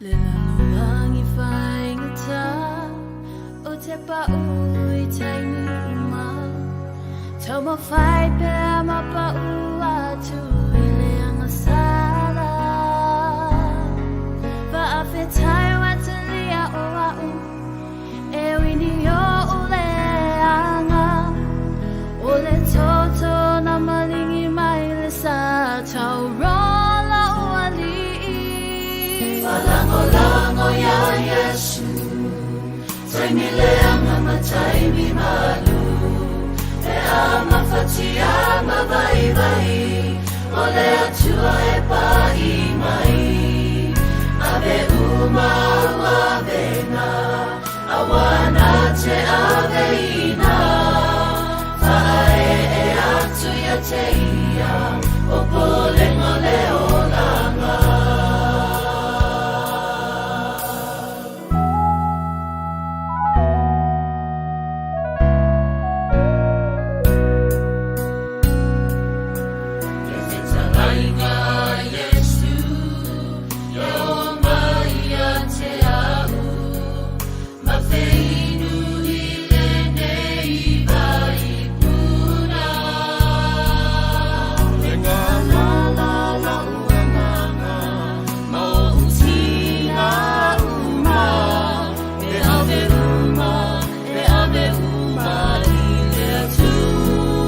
Le lalolagi faigata o te paʻu i taimi uma, taumafai pea ma paʻu atu i le agasala. Faafetai ua talia o a'u e uini oʻu leaga, o le toto na maligi mai le sa tauroa la'u alii. Falagolago ia Iesu, taimi leaga ma taimi malu, pe a mafatia ma vaivai, o le Atua e pa'i mai. Ave uma au avega, auā na te aveina, fa'ae'e atu ia te ia, popolega o le olaga. Le fetalaiga a Iesu, ia oo mai ia te a'u, ma feinu i lenei vaipuna. Le galala la'u agaga, ma o'u tiga uma, e ave uma, e ave uma i le Atua.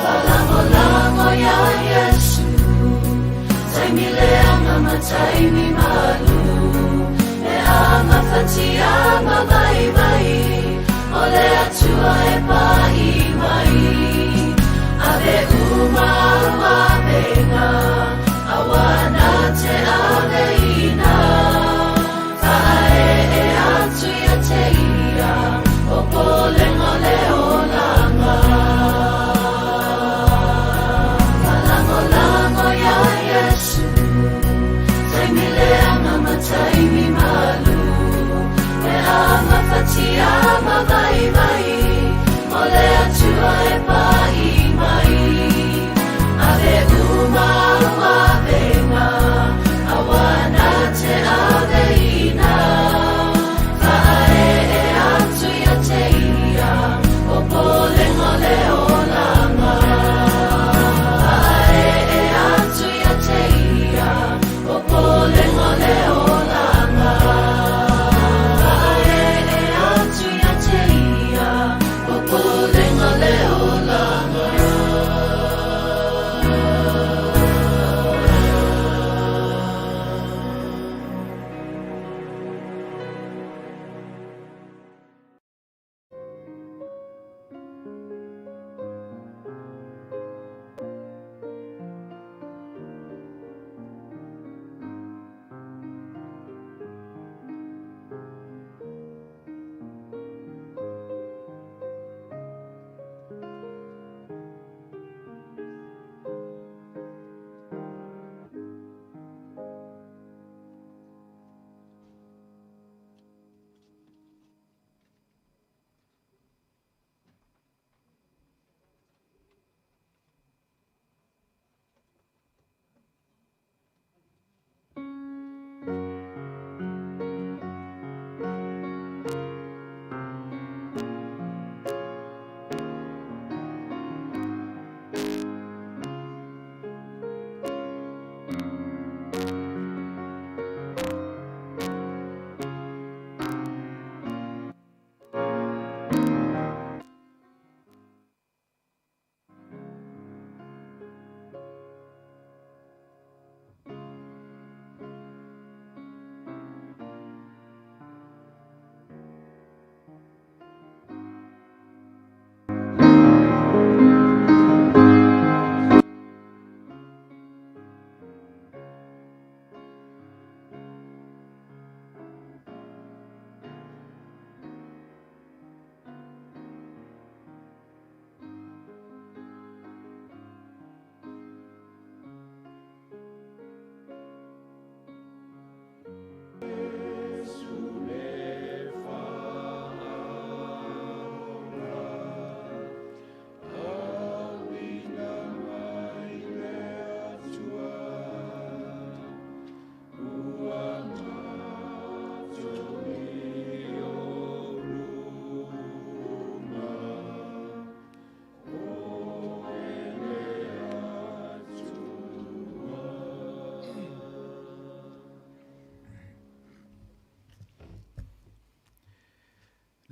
Falagolago ia Iesu, taimi leaga ma taimi malu, pe a mafatia ma vaivai, o le Atua e pa'i mai. Ave uma au avega, auā na te aveina, fa'ae'e atu ia te ia, popolega o le olaga. Falagolago ia Iesu, taimi leaga.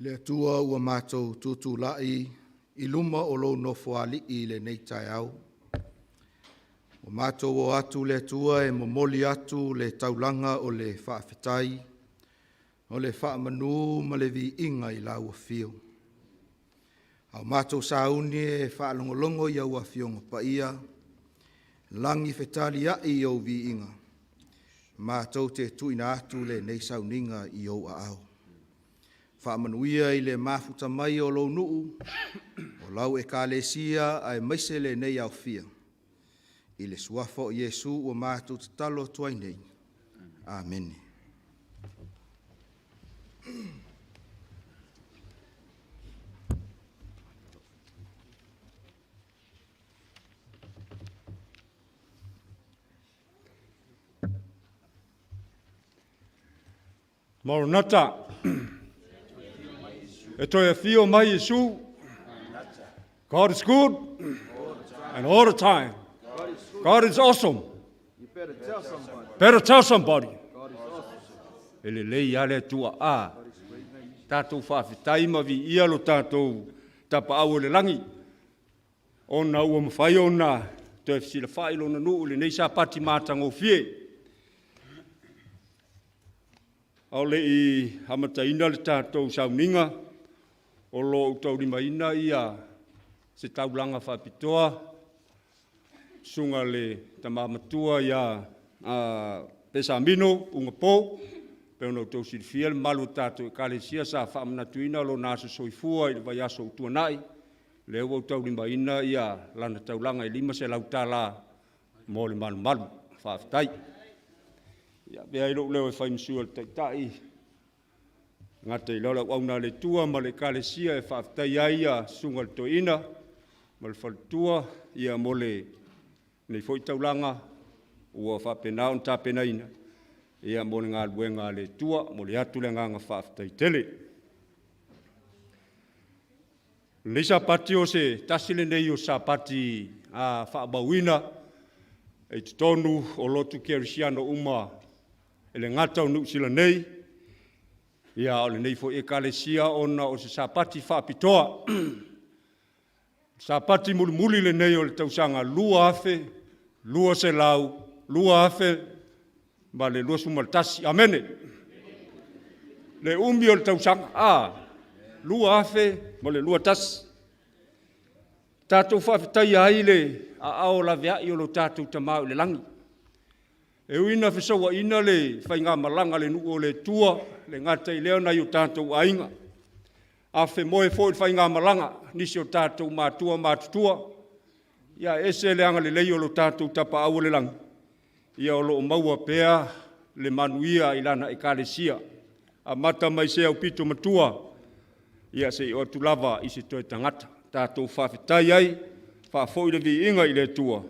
Le Atua ua matou tutulai i luma o Lou Nofoalii i lenei taeao. Ua matou o atu le Atua e momoli atu le taulaga o le faafetai, o le faamanu ma le viiga i Lau Afio. A ua matou sauni e faalogologo i Au Afioga Paia, lagifetaliai i Ou viiga, matou te tuuina atu lenei sauniga i Ou aao. Faamanuia i le mafuta mai o Lou nuu, o lau Ekalesia aemaise lenei aofia, i le Suafa o Iesu ua matou tatalo atu ai nei. Amene. Maranata. E toe afio mai Iesu. God is good and all the time. God is awesome. You better tell somebody. Better tell somebody. God is awesome. E lelei lava le Atua. A tatou faafetai ma viia lo tatou Tapaau o le lagi, ona ua mafai ona toe fesilafai Lona nuu i lenei Sapati matagofie. A o le i amataina le tatou sauniga, o lo o ou taulimaina ia se taulaga faapitoa, susuga i le tama matua ia Pesamino Ugapo, pei ona outou silafia le mamalu o le tatou Ekalesia sa faamanatuina lona aso soifua i le vaiaso ua tuanai, lea ua ou taulimaina lana taulaga e $500 mo le malumalu. Faafetai. Ia avea ai lou leo e fai ma sui o le Taitai, e le gata i lea o le auauna a le Atua ma le Ekalesia e faafetaia ai le susuga i le toeaina ma le faletua mo lenei foi taulaga ua faapena ona tapenaina mo le galuega a le Atua. E momoli atu le agaga faafetai tele. O lenei Sapati o se tasi lenei o Sapati faamauina i totonu o lotu kerisiano uma, e le gata o Niu Sila nei, a o lenei foi Ekalesia, ona o se Sapati faapitoa, Sapati mulimuli lenei o le tausaga 2021. Amene. Le umi o le tausaga, a, 2021. Tatou faafetaia ai le aao laveai o lo tatou Tama i le lagi. E ui ina fesouaina le faigamalaga a le nuu o le Atua, e le gata i lea o nai o tatou aiga, afemoe foi i le faigamalaga nisi o tatou matua matutua, ae ese le agalelei o lo tatou Tapaau i le lagi, o lo o maua pea le manuia i Lana Ekalesia, amata mai se aupito matua seia oo atu lava i se toe tagata. Tatou faafetai ai, faafoi le viiga i le Atua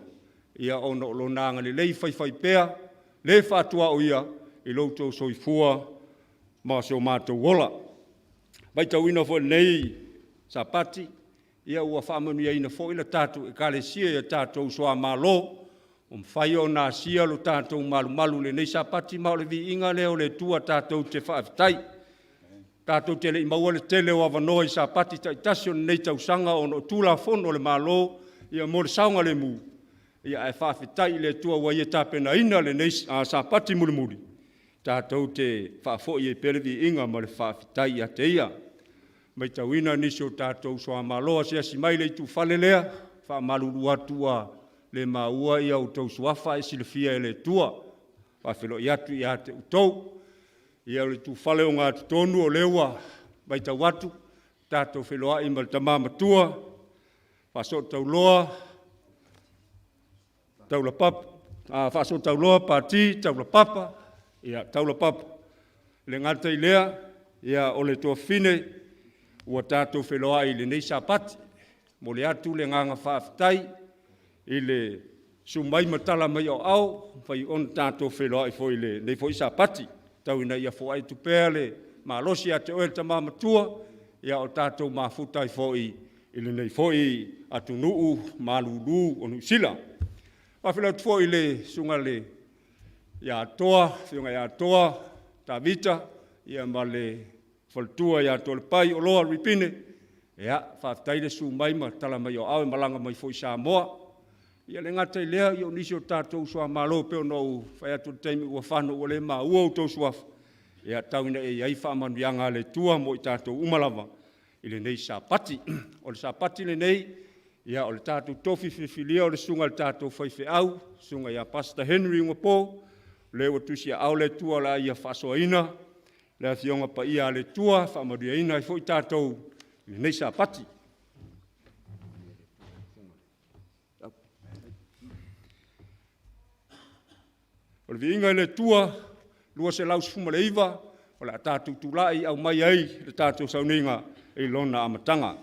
ona o Lona agalelei faifaipea, le faatuaoia i lo outou soifua ma so matou ola. E matauina foi i lenei Sapati ua faamanuiaina foi le tatou Ekalesia i a tatou uso a Malo ua mafai ona asia lo tatou malumalu i lenei Sapati, ma o le viiga lea o le Atua tatou te faafetai. Tatou te le i maua le tele o avanoa i Sapati taitasi o lenei tausaga ona o Tulafono a le Malo mo le saogalemu, ae faafetai i le Atua ua Ia tapenaina lenei Sapati mulimuli tatou te faafoi ai pea le viiga ma le faafetai ia te Ia. E matauina nisi o tatou uso a Malo e asiasi mai i le itufale lea, e faamalulu atu ua le maua outou suafa ae silafia e le Atua. E faafeiloai atu ia te outou. Ia o le itufale ogatotonu o lea ua matau atu, tatou feiloai ma le tama matua, Faasootauloa Taulapapa, Faasootauloa Pati Taulapapa, ia Taulapapa. E le gata i lea, o le tuafafine ua tatou feiloai i lenei Sapati. E momoli atu le agaga faafetai i le susu mai ma tala mai o aao, ua mafai ona tatou feiloai foi i lenei foi Sapati. Tau ina ia foai atu pea le malosi ia te oe le tama matua, a o tatou mafuta ai foi i lenei foi atunuu malulu o Niu Sila. E faafeiloai atu foi i le susuga ia Atoa, le afioga ia Atoa Tavita ma le Faletua ia Toalepai Oloa Luipine, ia, faafetai le susu mai ma tala mai o aao e malaga mai foi i Samoa. Ia le gata i lea, o nisi o tatou uso a Malo e pei ona ou fai atu i le taimi ua fano ua le maua outou suafa, ia tau ina e i ai faamanuiaga a le Atua mo i tatou uma lava i lenei Sapati. O le Sapati lenei, ia o le tatou tofi filifilia o le susuga i le tatou faifeau, le susuga ia Pastor Henry Ugapo, lea ua tusiaao le Atua o le a ia faasoaina le Afioga Paia a le Atua, faamanuiaina ai foi tatou i lenei Sapati. O le viiga i le Atua 219, o le a tatou tulai e aumai ai le tatou sauniga i lona amataga.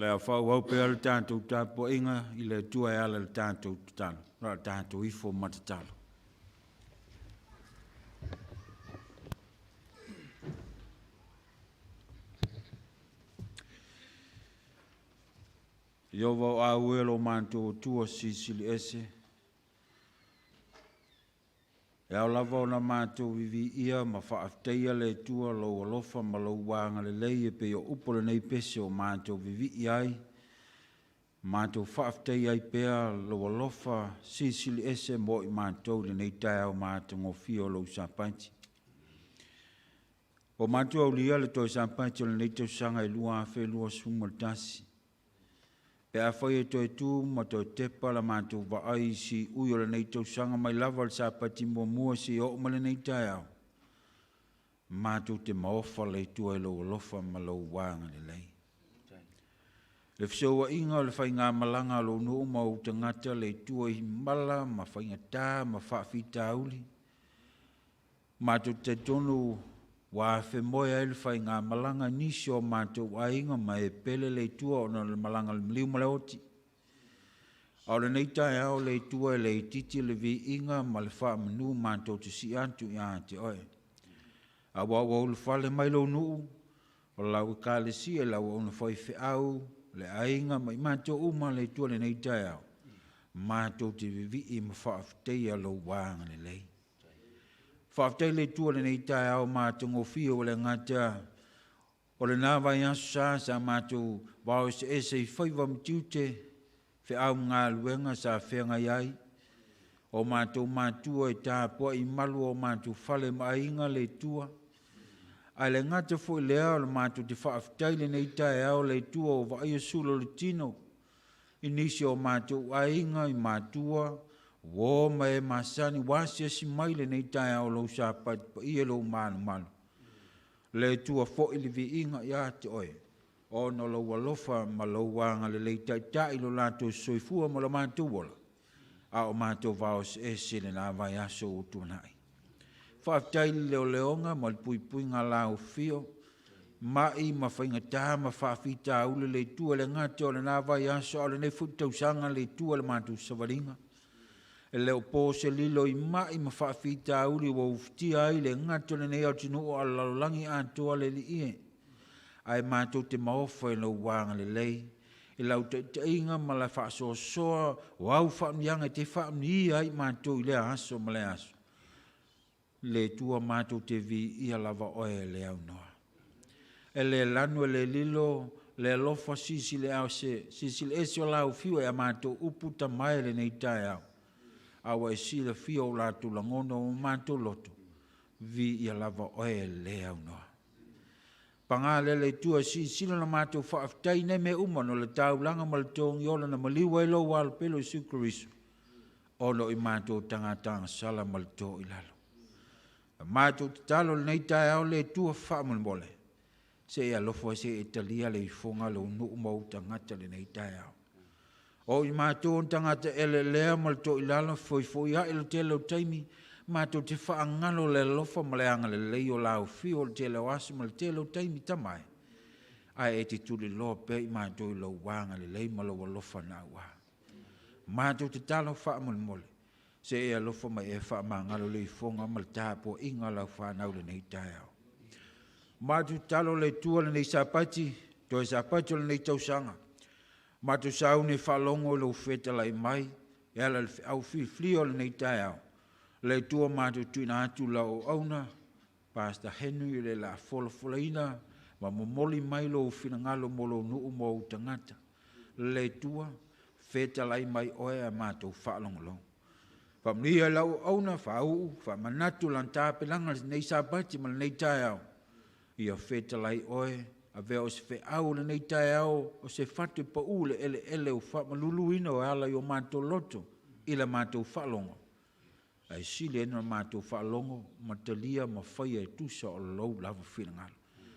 Le a faaauau pea le tatou tapuaiga i le Atua e ala i le tatou tatalo. O le a tatou ifo ma tatalo. Ieova o au e lo matou Atua Silisili Ese, e ao lava ona matou viviia ma faafetaia le Atua lou alofa ma lou agalelei e pei o upu o lenei pese o matou vivii ai, matou faafetaia ai pea lou alofa Silisili Ese mo i matou i lenei taeao matagofie o lou Sapati. Ua matou aulia le toe Sapati o lenei tausaga e 2021. Pe afai e toe tu ma toe tepa la matou vaai i siui o lenei tausaga mai lava le Sapati muamua seia oo mai lenei taeao, matou te maofa le Atua i lou alofa ma lou agalelei. Le fesouaina o le faigamalaga a lou nuu ma ou tagata le Atua i mala ma faigata ma faafitauli, matou te talitonu ua afemoe ai le faigamalaga i nisi o matou aiga ma e pele le Atua ona o le malaga a le maliu ma le oti. A o lenei taeao le Atua e le itiiti le viiga ma le faamanu matou te sii atu ia te Oe. Aua ua ulufale mai lou nuu, o lau ekalesia i lau auauna faifeau, le aiga ma i matou uma le Atua i lenei taeao, matou te vivii ma faafetaia lou agalelei. Faafetai le Atua i lenei taeao matagofie ua le gata o lena vaiaso sa sa matou vao eseese i faiva ma tiute, feau ma galuega sa feagai ai, o matou matua e tapuai i malu o matou fale ma aiga le Atua. Ae le gata foi lea o le matou te faafetai lenei taeao le Atua o vaaia sula o le tino i nisi o matou aiga i matua, uo ma e masani ua asiasi mai lenei taeao lou sapati paia lou malumalu. Le Atua foi le viiga ia te oe, ona o lou alofa ma lou agalelei taitai lo latou soifua ma lo matou ola, a o matou vaoseese i lena vaiaso ua tuanai. Faafetai i le leoleoga ma le puipuiga laofio, mai ma faigata ma faafitauli le Atua le gata o lena vaiaso, a o lenei foi tausaga le Atua le matou savaliga. E le o po se lilo i mai ma faafitauli ua ufitia ai le gata o lenei atunuu a o le lalolagi atoa le Alii e. Ae matou te maofa i lou agalelei, i lau taitaiga ma la faasoasoa o au faamanuiaga e te faamanuia ai matou i lea aso ma lea aso. Le Atua matou te viia lava oe e le aunoa. E le lanu e le lilo le alofa silisili ese, silisili ese o lau fiu e a matou upu tamae lenei taeao. A ua e silafia o latou lagona o matou loto, viia lava oe e le aunoa. Paga lea le Atua e silasila la matou faafetai nei mea uma no le taulaga ma le togi ola na maliu ai lou Alo pele o Iesu Keriso, ona o i matou tagata agasala ma le to i lalo. A matou tatalo lenei taeao le Atua faamolemole, se i alofa se i e talia le ifoga a lou nuu ma ou tagata lenei taeao. O i matou o tagata eleelea ma le toilalo foifoi le tele o taimi, matou te faagalo le alofa ma le agalelei o lau fiu o le tele o aso ma le tele o taimi tamae. Ae e te tuliloa pea i matou i lou agalelei ma lou alofa na aua. Matou tatalo faamolemole, se e alofa mai e faamagalo le ifoga ma le tapuaiga a lau fanau lenei taeao. Matou tatalo le Atua lenei Sapati, toe Sapati o lenei tausaga, matou sauni e faalogo i lou fetalai mai, e ala i le feau fiafia o lenei taeao. Le Atua matou tuuina atu lau auauna, Pastor Henry le la folafolaina ma momoli mai lou finagalo mo lou nuu ma ou tagata. Le Atua, fetalai mai oe a matou faalogologo. Faamanuia i lau auauna, faauu, faamanatu lana tapenaga lenei Sapati ma lenei taeao. Ia fetalai oe, avea o se feau o lenei taeao, o se fatu e pau le eleele o faamaluluina o ala i o matou loto i la matou faalogo. Ae sili ai ona matou faalogo ma talia ma faia e tusa o lou lava finagalo.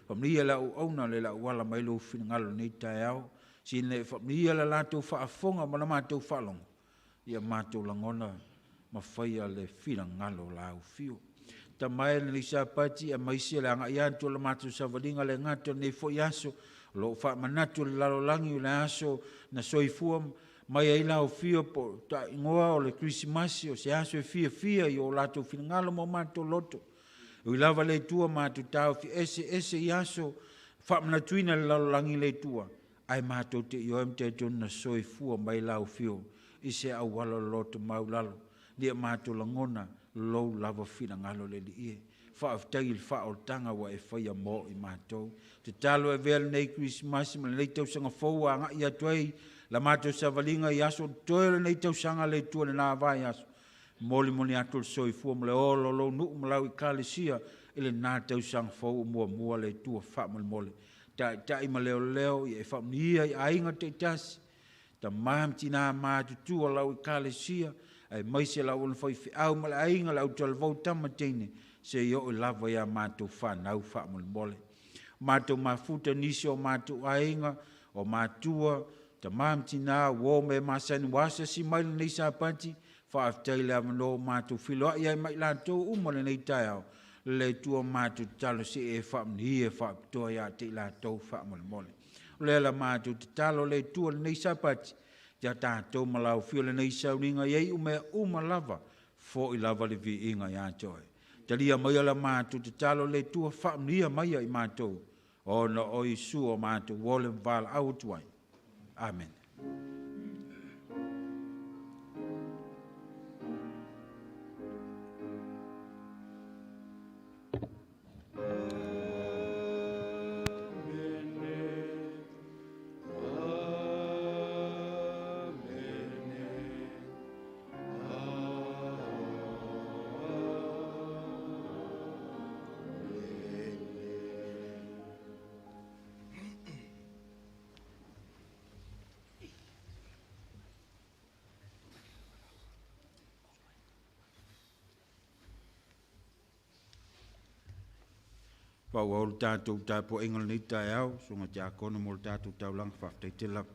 Faamanuia lau auauna le lau ala mai lou finagalo lenei taeao, sina e faamanuia le latou faafofoga ma la matou faalogo, ia matou lagona ma faia le finagalo o lau fiu. Tamae lenei Sapati aemaise le agai atu o le matou savaliga le gata o lenei foi aso, o loo faamanatu le lalolagi o le aso na soifua mai ai lau afio po ta'igoa o le Kerisimasi, o se aso e fiafia i o latou finagalo ma o matou loto. Ui lava le Atua matou taofi eseese i aso faamanatuina le lalolagi le Atua, ae matou te ioe ma talitonu na soifua mai lau afio i se auala o le loto maulalo, ia matou lagona lou lava finagalo le Alii e. Faafetai i le faaolataga ua e faia mo i matou. Tatalo e avea lenei Kerisimasi ma lenei tausaga fou ua agai atu ai la matou savaliga i aso totoe o lenei tausaga le Atua lena vaiaso. Molimoli atu le soifua ma le ola o lou nuu ma lau ekalesia i lena tausaga fou o muamua le Atua faamolemole. Taitai ma leoleo ia e faamanuia i aiga taitasi, tama ma tina matutua lau ekalesia, aemaise lau auauna faifeau ma le aiga, le autalavou tama teine, se i oo lava ia matou fanau faamolemole. Matou mafuta nisi o matou aiga, o matua, tama ma tina, uo ma e masani ua asiasi mai lenei Sapati, faafetai le avanoa ua matou feiloai ai ma i latou uma lenei taeao. Le Atua matou tatalo se i e faamanuia faapitoa ia te i latou faamolemole. O lea la matou tatalo le Atua lenei Sapati, Ia tatou ma laufia lenei sauniga i ai o mea uma lava, fo'i lava le viiga ia te oe. Talia maia la matou tatalo le Atua, faamanuia mai ia i matou, ona o Iesu o matou ole ma valaau atu ai. Amene. Faaauau le tatou tapuaiga i lenei taeao, susuga Tiakono mo le tatou taulaga, faafetai tele lava.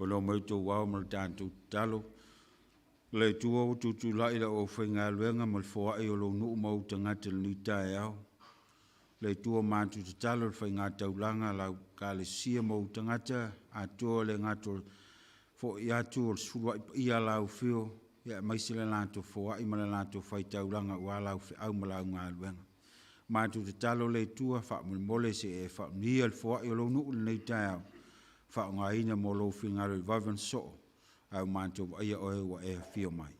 Polo mai outou ao ma le tatou tatalo. Le Atua ua tutulai lau aufaigaluega ma le foai o lou nuu ma ou tagata i lenei taeao. Le Atua matou tatalo le faigataulaga lau Ekalesia ma ou tagata atoa le gato fo'i atu o le sefulua'i paia a lau afio, ia aemaise le latou foai ma le latou faitaulaga aua lau feau ma lau galuega. Matou tatalo le Atua faamolemole se i e faamanuia le foai o lou nuu i lenei taeao, faaaogaina mo lou finagalo i vave ona sosoo, ae ua matou vaaia oe ua e afio mai.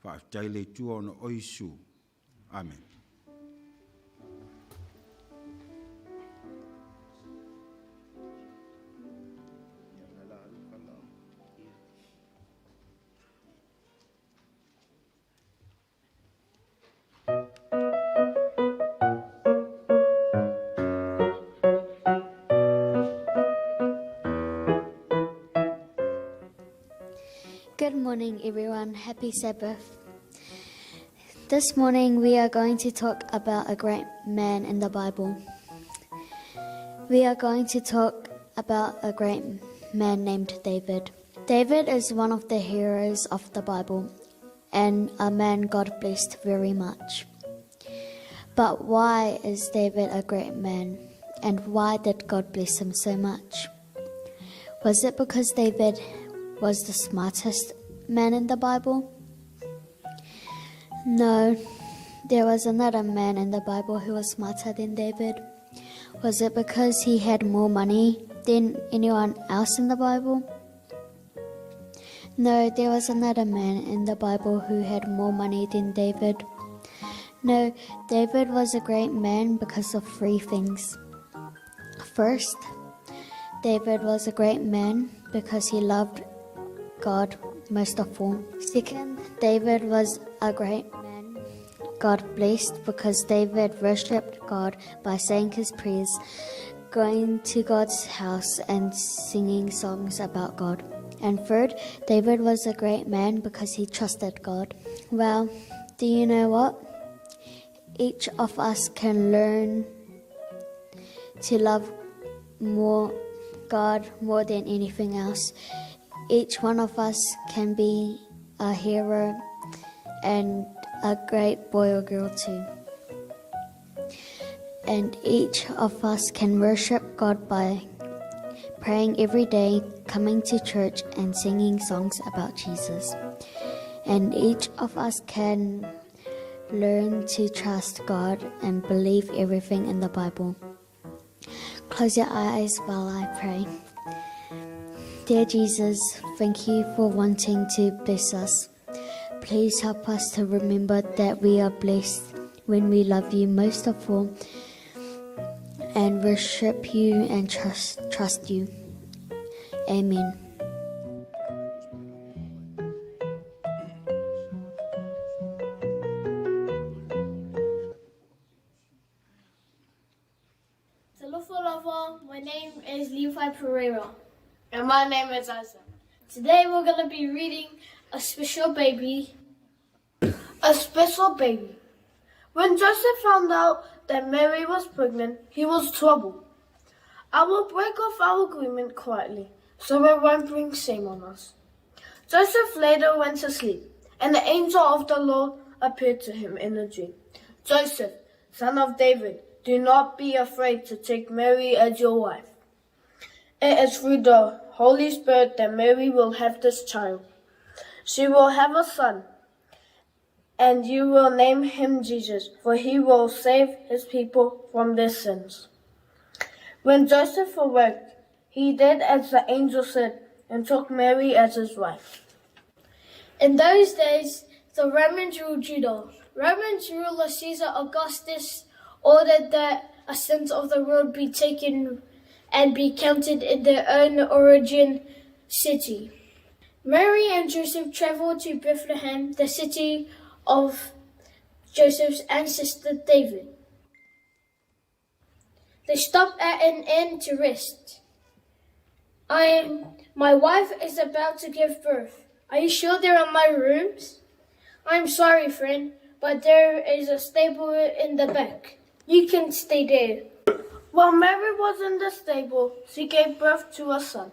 Faafetai le Atua ona o Iesu. Amene. Good morning, everyone. Happy Sabbath. This morning we are going to talk about a great man in the Bible. We are going to talk about a great man named David. David is one of the heroes of the Bible and a man God blessed very much. But why is David a great man and why did God bless him so much? Was it because David was the smartest man in the Bible? No, there was another man in the Bible who was smarter than David. Was it because he had more money than anyone else in the Bible? No, there was another man in the Bible who had more money than David. No, David was a great man because of three things. First, David was a great man because he loved God most of all. Second, David was a great man God blessed because David worshipped God by saying his prayers. going to God's house and singing songs about God. And third, David was a great man because he trusted God. Well, do you know what? Each of us can learn to love more God more than anything else. Each one of us can be a hero and a great boy or girl too. And each of us can worship God by praying every day, coming to church, and singing songs about Jesus. And each of us can learn to trust God and believe everything in the Bible. Close your eyes while I pray. Dear Jesus, thank you for wanting to bless us. Please help us to remember that we are blessed when we love you most of all and worship you and trust, trust you. Amen. Talofa lava, my name is Levi Pereira. And my name is Isaac. Today we're going to be reading A Special Baby. A Special Baby. When Joseph found out that Mary was pregnant, he was troubled. I will break off our agreement quietly, so it won't bring shame on us. Joseph later went to sleep, and the angel of the Lord appeared to him in a dream. Joseph, son of David, do not be afraid to take Mary as your wife. It is through the Holy Spirit that Mary will have this child. She will have a son, and you will name him Jesus, for he will save his people from their sins. When Joseph awoke, he did as the angel said and took Mary as his wife. In those days, the Romans ruled Judah. Roman ruler Caesar Augustus ordered that a census of the world be taken and be counted in their own origin city. Mary and Joseph traveled to Bethlehem, the city of Joseph's ancestor David. They stopped at an inn to rest. I am, my wife is about to give birth. Are you sure there are my rooms? I'm sorry, friend, but there is a stable in the back. You can stay there. While Mary was in the stable, she gave birth to a son.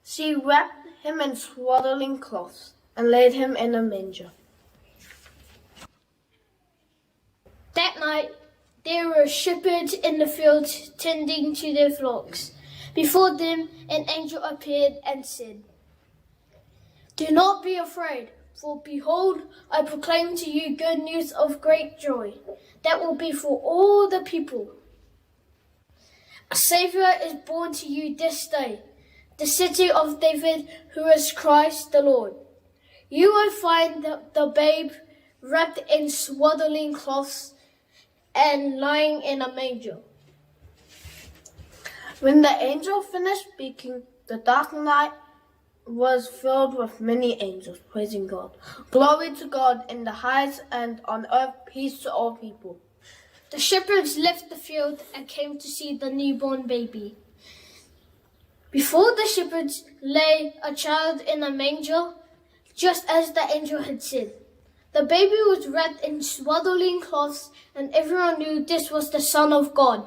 She wrapped him in swaddling cloths and laid him in a manger. That night, there were shepherds in the fields tending to their flocks. Before them, an angel appeared and said, Do not be afraid, for behold, I proclaim to you good news of great joy that will be for all the people. A Savior is born to you this day, the city of David, who is Christ the Lord. You will find the, the babe wrapped in swaddling cloths and lying in a manger. When the angel finished speaking, the dark night was filled with many angels praising God. Glory to God in the highest and on earth peace to all people. The shepherds left the field and came to see the newborn baby. Before the shepherds lay a child in a manger, just as the angel had said. The baby was wrapped in swaddling cloths, and everyone knew this was the Son of God.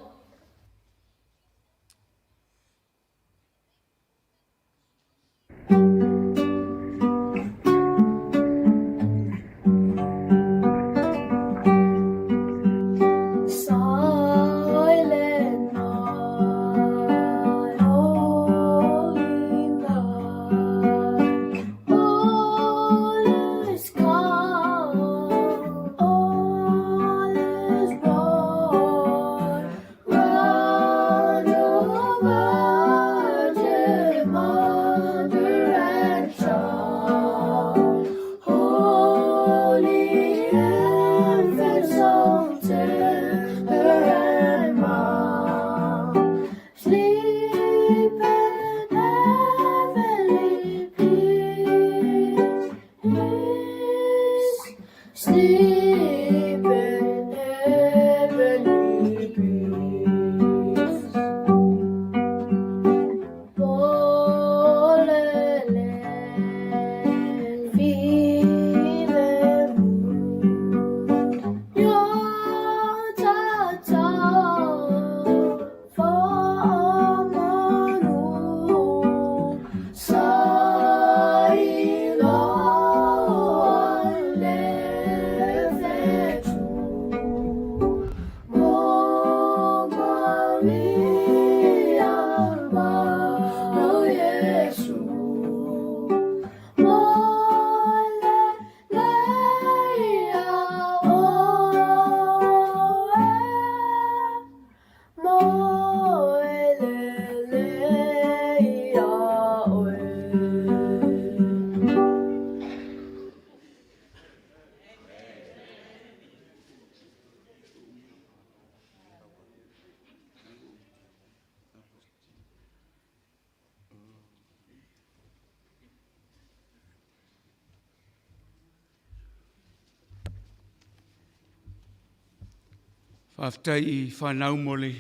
Silent night, holy night, all is calm, all is bright. Faafetai i whanau mo le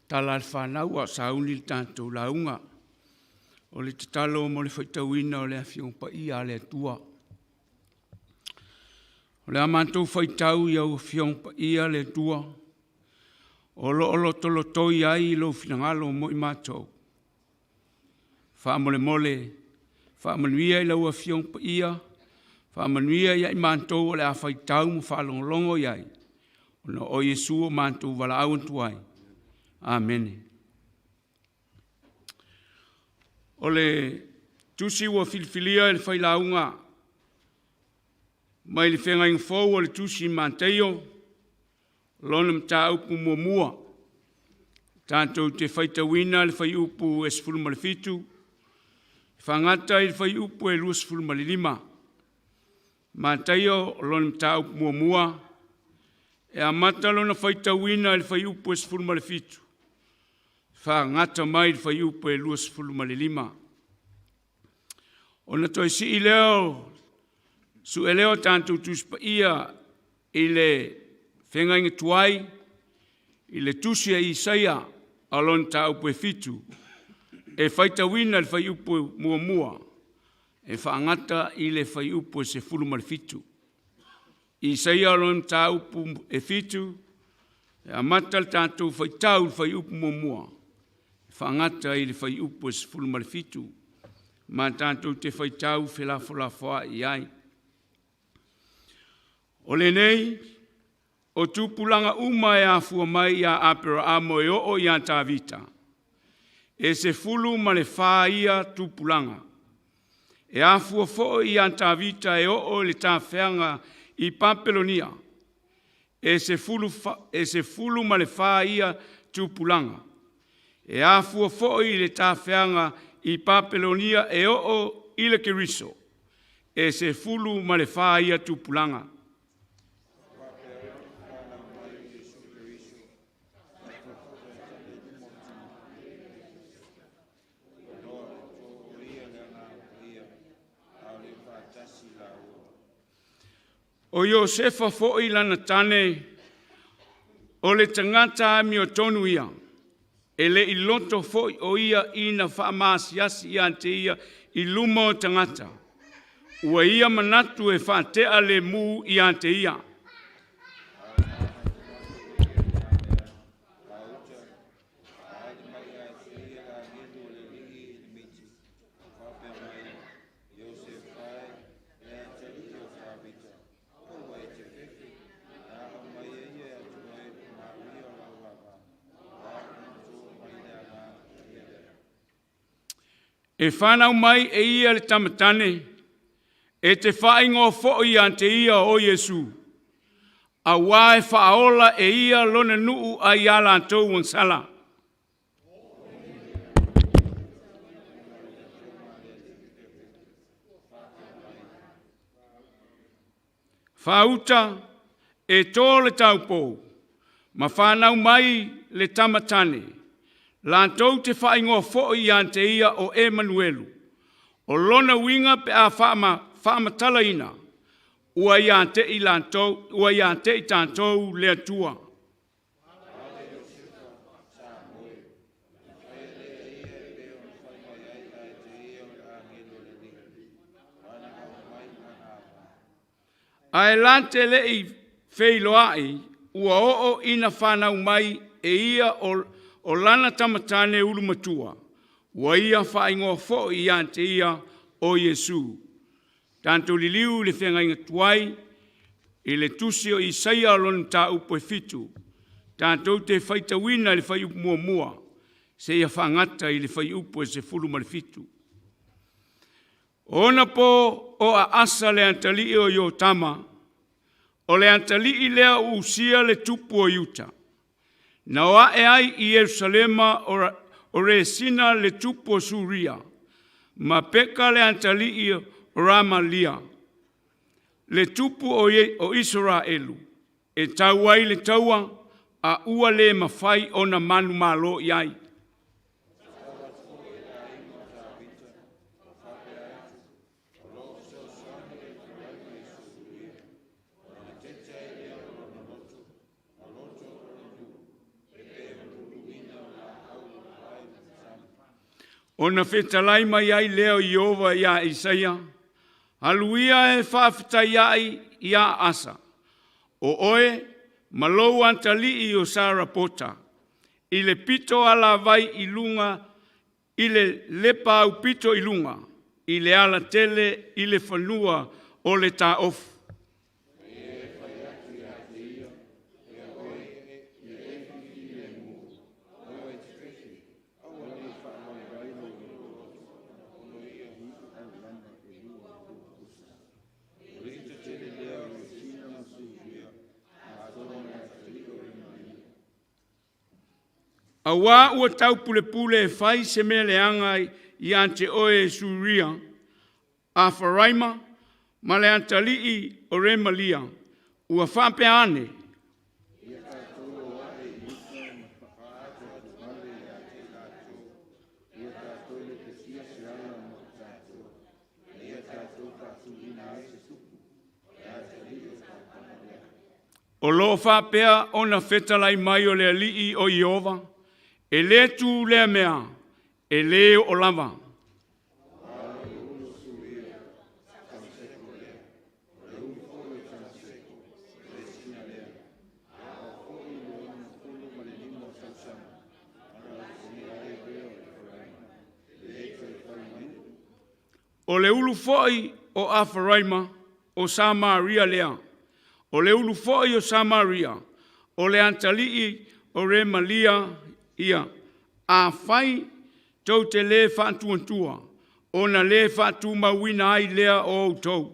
tala a le whanau a o sauni le tatou lauga. O le tatalo mo le faitauina o le Afioga Paia a le Atua. O le a matou faitau i au Afioga Paia le Atua, o lo o lotolotoi ai lou finagalo mo i matou. Faamolemole, faamanuia i lau Afioga Paia, faamanuia ia i matou o le a faitau ma faalogologo i ai, ona o Iesu o matou valaau atu ai. Amene. O le tusi ua filifilia e le failauga mai le feagaiga fou o le tusi Mateio, lona mataupu muamua. Tatou te faitauina le fuaiupu e 17, faagata i le fuaiupu e 25. Mataio, lona mataupu muamua, e amata lona faitauina i le fuaiupu e 17, faagata mai i le fuaiupu e 25. Ona toe sii lea o sue lea o tatou Tusi Paia i le feagaiga tuai i le tusi a Isaia a lona mataupu e 7, e faitauina le fuaiupu muamua e faagata i le fuaiupu e 17. Isaia o lona mataupu e 7, e amata le tatou faitau i le fuaiupu muamua, e faagata i le fuaiupu e 17, ma tatou te faitau felafolafoai ai. O lenei, o tupulaga uma e afua mai ia Aperaamo e oo ia Tavita, e 14 ia tupulaga. E afua foi ia Tavita e oo i le tafeaga i Papelonia, e 14 ia tupulaga. E afua foi i le tafeaga i Papelonia e oo i le Keriso, e 14 ia tupulaga. O Iosefa foi lana tane, o le tagata amiotonu ia, e le i loto foi o ia ina faamaasiasi ia te ia i luma o tagata. Ua ia manatu e faatea le mu ia te ia. E whanau mai e ia le tamatane, e te whaingoa foi ia te ia o Iesu. Auā e faaola e ia lona nuu ai ia latou agasala. Faauta e to le taupou, ma fanau mai le tama tane, latou te faaigoa foi ia te ia o Emanuelu. O lona uiga pe a faamatalaina, ua ia te i latou, ua ia te i tatou le Atua. Ae la te le i feiloai, ua oo ina fanau mai e ia o lana tamatane ulu matua, ua ia faaigoa foi ia te ia o Iesu. Tatou liliu i le feagaiga tuai i le tusi o Isaia o lona mataupu e 7. Tatou te faitauina i le fuaiupu muamua seia faagata i le fuaiupu e 17. O ona po o Aasa le atalii o Iotama, o le atalii lea o Usia le tupu o Iuta. Na o ae ai i Ierusalema o Resina le tupu o Suria, ma Peka le atalii o Ramalia, le tupu o Isaraelu, e tau ai le taua, a ua le mafai ona manumalo i ai. Ona fetalai mai ai lea o Ieova iā Isaia, Alu ia e faafetai ai iā Asa, o oe ma lou atalii o Sarapota, i le pito alavai i luga, i le lepa aupito i luga, i le alatele i le fanua o le taofu. Auā ua taupulepule e fai se mea leaga ia te oe e Suria, Afaraima ma le atalii o Remalia, ua faapea ane, O lo o faapea ona fetalai mai o le Alii o Ieova, e le tu lea mea, e lē oo lava. O le ulu foi o Afaraima, o Samaria lea. O le ulu foi o Samaria, o le atalii o Remalia ia. Afai tou te lē faatuatua, ona lē faatumauina ai lea o outou.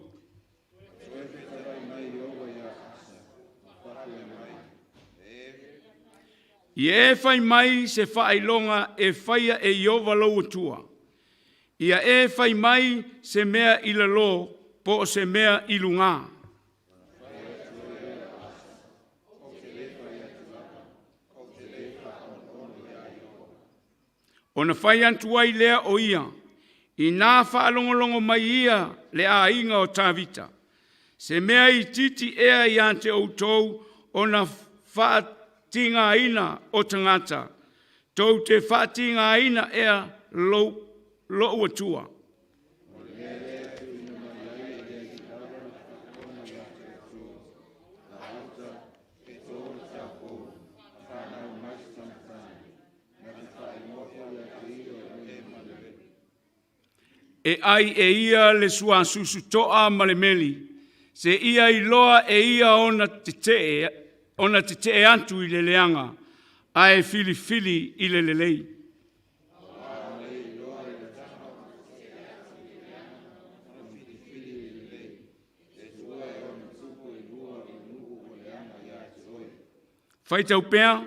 Ia e fai mai se faailoga e faia e Ieova lou Atua, ia e fai mai se mea i lalō po o se mea i lugā. Ona fai atu ai lea o ia, inā faalogologo mai ia le aiga o Tavita, se mea itiiti ea ia te outou ona faatigaina o tagata, tou te faatigaina ea lou Atua? E ai e ia le suasusu toa ma le meli, seia iloa e ia ona tetee, ona tetee atu i le leaga, ae filifili i le lelei. Faitau pea,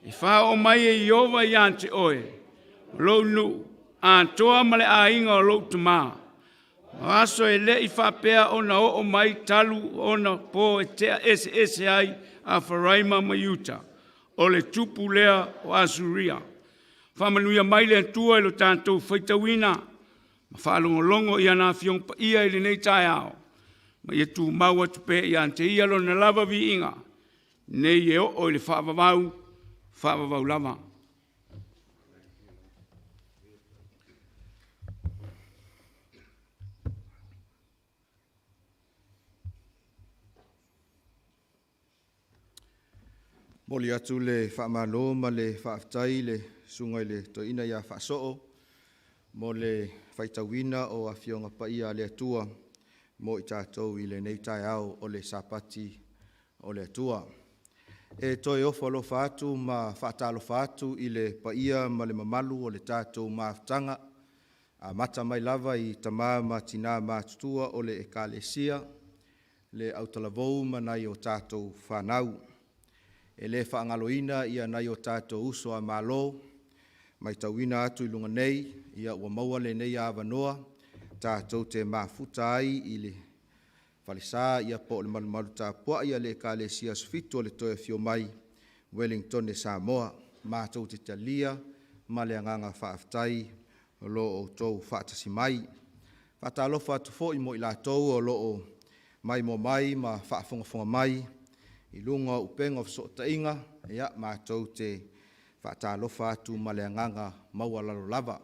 e faaoo mai e Ieova ia te oe, lou nuu, atoa ma le aiga o lou tamā. O aso e le i faapea ona oo mai talu ona po e tea eseese ai Afaraima ma Iuta, o le tupu lea o Asuria. Faamanuia mai le Atua i lo tatou faitauina ma faalogologo i ana Afioga Paia i lenei taeao, ma ia tumau atu pea ia te ia lona lava viiga, nei e oo i le faavavau, faavavau lava. Momoli atu le faamalo ma le faafetai i le Susuga i le Toeaina ia Faasoo mo le faitauina o Afioga Paia a le Atua mo i tatou i lenei taeao o le Sapati o le Atua. E toe ofo alofa atu ma faatalofa atu i le paia ma le mamalu o le tatou mafutaga, amata mai lava i tama ma tinā matutua o le Ekalesia, le autalavou ma nai o tatou fanau. E le faagaloina nai o tatou uso a Malo, matauina atu i luga nei, ua maua lenei avanoa tatou te mafuta ai i le falesa po o le malumalu tapuai a le Ekalesia Aso Fitu o le Toe Afio Mai, Ueligitone Samoa. Matou te talia ma le agaga faafetai o lo outou faatasi mai. Faatalofa atu foi mo i latou o lo o maimoa mai ma faafogafoga mai i luga o upega o fesootaiga, matou te faatalofa atu ma le agaga maualalo lava.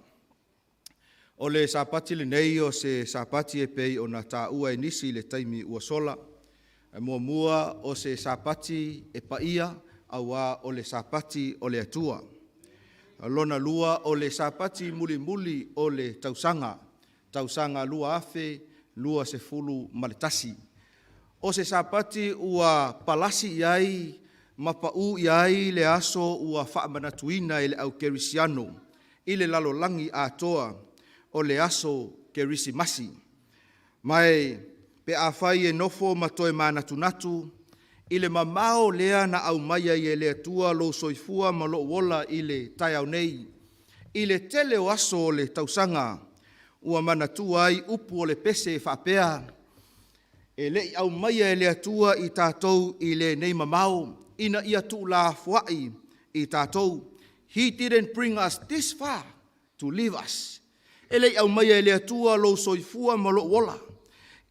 O le Sapati lenei o se Sapati e pei ona taua e nisi i le taimi ua sola. E muamua, o se Sapati e paia, aua o le Sapati o le Atua. O lona lua, o le Sapati mulimuli o le tausaga, tausaga 2021. O se Sapati ua palasi i ai ma pau i ai le aso ua faamanatuina e le au kerisiano i le lalolagi atoa, o le aso Kerisimasi. Ma pe afai e nofo ma toe manatunatu i le mamao lea na aumai ai e le Atua lou soifua ma lou ola i le taeao nei, i le tele o aso o le tausaga, ua manatua ai upu o le pese e faapea, e le i aumaia e le Atua i tatou i lenei mamao ina ia tuulafoai i tatou. He didn't bring us this far to leave us. E le i aumaia e le Atua lou soifua ma lou ola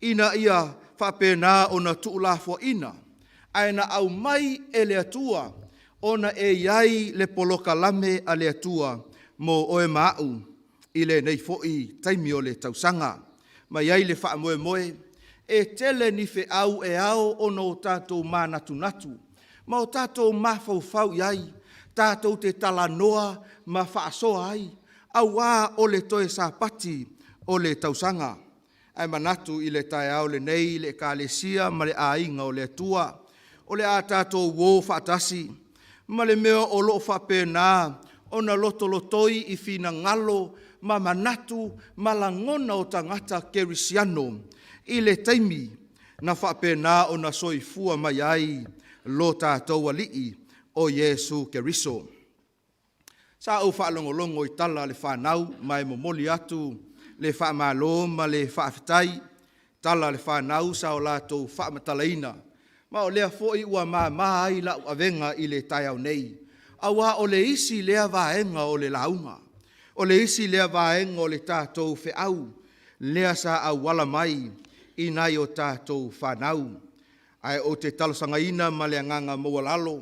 ina ia faapena ona tuulafoaiina, ae na aumai e le Atua ona e i ai le polokalame a le Atua mo oe ma au i lenei foi taimi o le tausaga. Ma e i ai le faamoemoe, e tele ni feau e ao ona o tatou manatunatu ma o tatou mafaufau i ai, tatou te talanoa ma faasoa ai, aua o le toe Sapati o le tausaga. Ae manatu i le taeao lenei le Ekalesia ma le aiga o le Atua, o le a tatou o faatasi ma le mea o lo o faapena ona lotolotoi i finagalo ma manatu ma lagona o tagata kerisiano i le taimi na faapena ona soifua mai ai lo tatou Alii o Iesu Keriso. Sa ou faalogologo i tala a le fanau, ma e momoli atu le faamalo ma le faafetai, tala a le fanau sa o latou faamatalaina, ma o lea foi ua mama ai lau avega i le taeao nei, aua o le isi lea vaega o le lauga, o le isi lea vaega o le tatou feau, lea sa auala mai i nai o tatou fanau. Ae ou te talosagaina ma le agaga maualalo,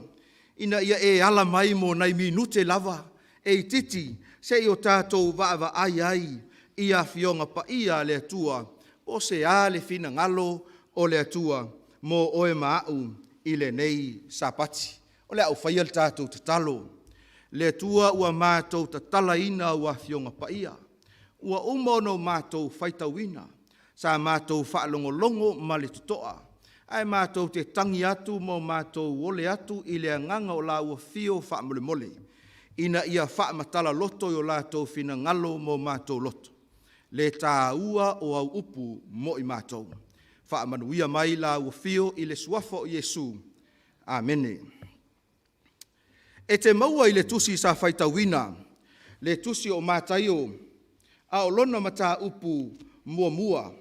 ina ia e ala mai mo nai minute lava e itiiti se i o tatou vaavaai ai i Afioga Paia a le Atua, po o se a le finagalo o le Atua mo oe ma au i lenei Sapati. O le a ou faia le tatou tatalo. Le Atua ua matou tatalaina Au Afioga Paia, ua uma ona matou faitauina, sa matou faalogologo ma le totoa, ae matou te tagi atu ma matou ole atu i le agaga o Laua Afio faamolemole, ina ia faamatala loto i o latou finagalo ma o matou loto le taua o au upu mo i matou. Faamanuia mai la ua afio i le Suafa o Iesu. Amene. E te maua i le tusi sa faitauina, le tusi o Mataio, a o lona mataupu muamua,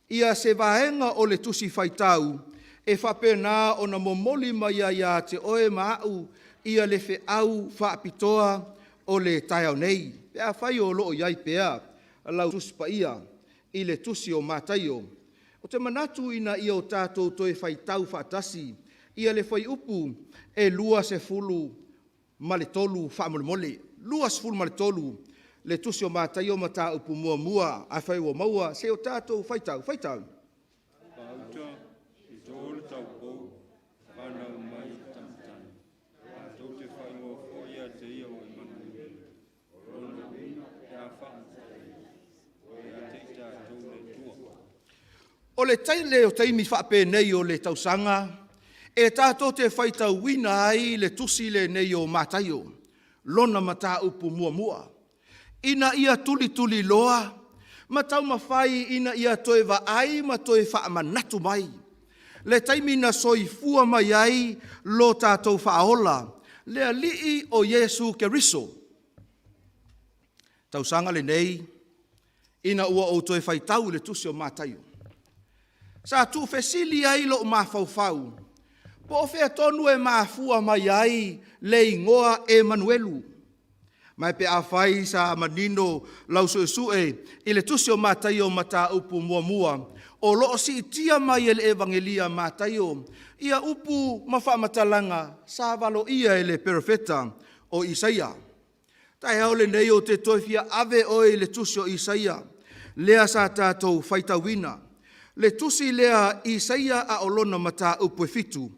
ia se vaega o le tusi faitau e faapena ona momoli mai ai ia te oe ma au ia le feau faapitoa o le taeao nei. Pe afai o lo o i ai pea lau Tusi Paia i le tusi o Mataio, ou te manatu ina ia o tatou toe faitau faatasi ia le fuaiupu e 23 faamolemole. 23 le tusi o Mataio mataupu muamua. Afai ua maua, se i o tatou faitau, faitau. O le tele o taimi faapenei o le tausaga, e tatou te faitauina ai le tusi lenei o Mataio, lona mataupu muamua, ina ia tulituliloa ma taumafai ina ia toe vaai ma toe faamanatu mai le taimi na soifua mai ai lo tatou Faaola, le Alii o Iesu Keriso. Tausaga lenei ina ua ou toe faitau i le tusi o Mataio, sa tuufesili ai lou mafaufau, po o fea tonu e mafua mai ai le igoa Emanuelu. Ma e pe afai sa manino lau suesue i le tusi o Mataio mataupu muamua, o lo o siitia mai e le Evagelia a Mataio ia upu ma faamatalaga sa valoia e le Perofeta o Isaia. Taeao lenei ou te toe fia ave oe i le tusi o Isaia, lea sa tatou faitauina. Le tusi lea Isaia a o lona mataupu e 7,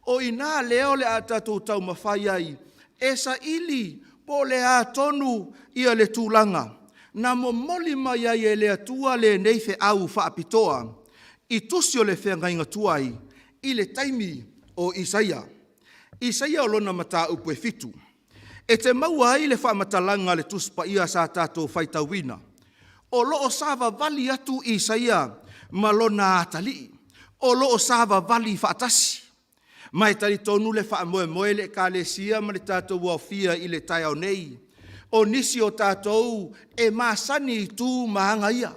o i ina lea o le a tatou taumafai ai e saili po o le a tonu ia le tulaga na momoli mai ai e le Atua lenei feau faapitoa i tusi o le feagaiga tuai i le taimi o Isaia. Isaia o lona mataupu e 7, e te maua ai le faamatalaga a le Tusi Paia sa tatou faitauina. O lo o savavali atu Isaia ma lona atalii, o lo o savavali faatasi. Ma e talitonu le faamoemoe le Ekalesia ma le tatou aofia i le taeao nei, o nisi o tatou e masani i tu ma aga ia.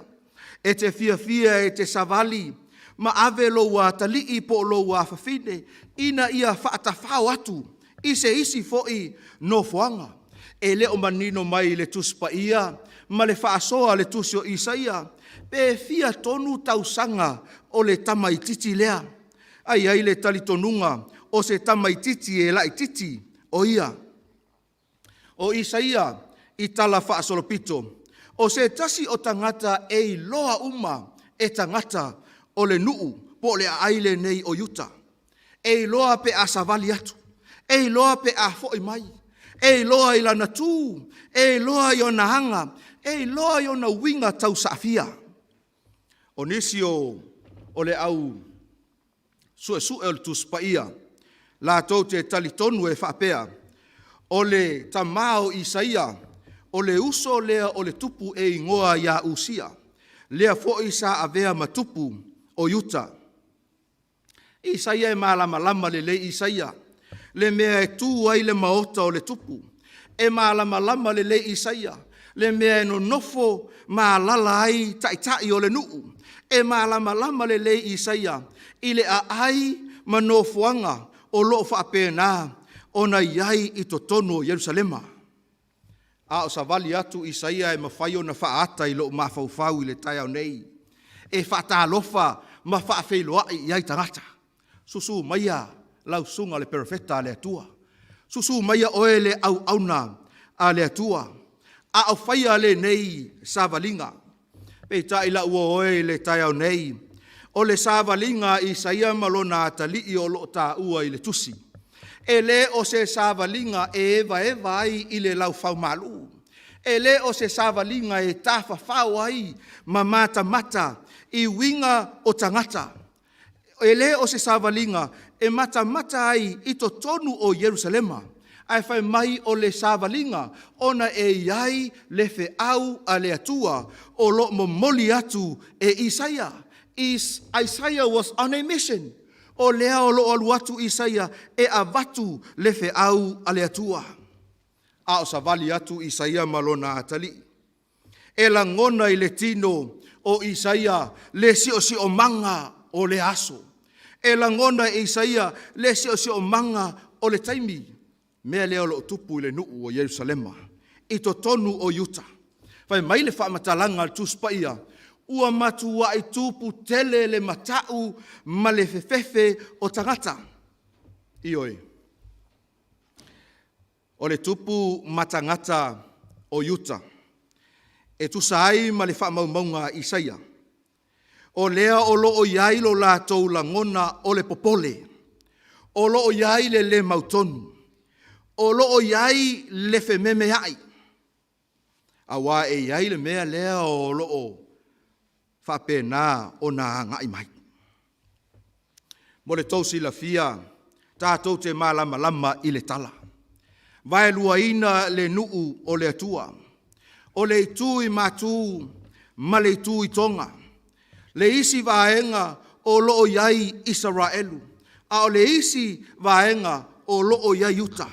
E te fiafia e te savali ma ave lou atalii po o lou afafine ina ia faatafao atu i se isi foi nofoaga. E le o manino mai i le Tusi Paia ma le faasoa a le tusi o Isaia pe fia tonu tausaga o le tamaitiiti lea. Ae i ai le talitonuga o se tamaitiiti e laitiiti o ia. O Isaia i talafaasolopito, o se tasi o tagata e iloa uma e tagata o le nuu po o le aai lenei o Iuta. E iloa pe a savali atu, e iloa pe a foi mai, e iloa i lana tu, e iloa i ona aga, e iloa i ona uiga tausaafia. O nisi o le au suesue o le Tusi Paia latou te talitonu e faapea, o le tama o Isaia, o le uso lea o le tupu e igoa ia Usia, lea foi sa avea ma tupu o Iuta. Isaia e malamalama lelei Isaia, le mea e tu ai le maota o le tupu. E malamalama lelei Isaia le mea e nonofo ma alaala ai taitai o le nuu. E malamalama lelei Isaia i le aai ma nofoaga o lo o faapena ona i ai i totonu o Ierusalema. A o savali atu Isaia e mafai ona faaata i lou mafaufau i le taeao nei, e faatalofa ma faafeiloai i ai tagata. Susu maia lau susuga i le Perofeta a le Atua, susu maia oe le auauna a le Atua, a o faia lenei savaliga. Peitai lau o oe i le taeao nei, o le savaliga a Isaia ma lona atalii o lo o taua i le tusi, e le o se savaliga e evaeva ai i le laufaumalu, e le o se savaliga e tafafao ai ma matamata i uiga o tagata, e le o se savaliga e matamata ai i totonu o Ierusalema, ae fai mai o le savaliga ona e i ai le feau a le Atua o lo o momoli atu e Isaia. Isaiah was on a mission. O lea o lo o alu atu Isaia e avatu le feau a le Atua. A o savali atu Isaia ma lona atalii, e lagona i le tino o Isaia le siosiomaga o lea aso. E lagona e Isaia le siosiomaga o le taimi, mea lea o lo o tupu i le nuu o Ierusalema i totonu o Iuta. Fai mai le faamatalaga a le Tusi Paia, ua matuai tupu tele le matau ma le fefefe o tagata. Ioe. O le tupu ma tagata o Iuta, e tusa ai ma le faamaumauga a Isaia, o lea o lo o i ai lo latou lagona o le popole, o lo o i ai le le mautonu, o lo o i ai le fememeai, aua e i ai le mea lea o lo o faapena ona agai mai. Mo le tou silafia, Tatou te malamalama i le tala. Vaeluaina le nuu o le Atua. O le itu i Matu ma le itu i Toga. Le isi vaega o lo o i ai Isaraelu, a o le isi vaega o lo o i ai Iuta.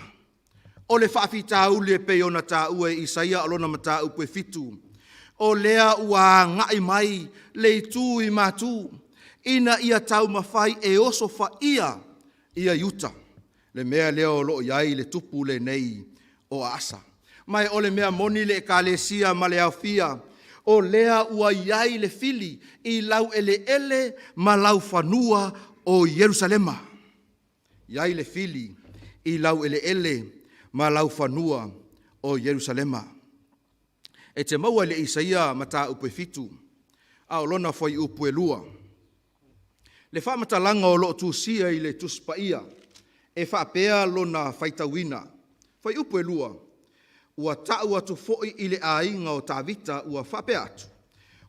O le faafitauli e pei ona taua e Isaia o lona mataupu e 7, o lea ua agai mai le itu i Matu, ina ia taumafai e osofaia ia Iuta, le mea lea o lo o i ai le tupu lenei o Aasa. Ma o le mea moni le ekalesia ma le aofia, o lea ua i ai le fili i laueleele ma laufanua o Ierusalema. E i ai le fili i laueleele ma laufanua o Ierusalema. E te maua i le Isaia mataupu e 7, a o lona fuaiupu e 2, le faamatalaga o lo o tusia i le Tusi Paia e faapea lona faitauina. Fuaiupu e 2, “Ua tau atu foi i le aiga o Tavita ua faapea atu,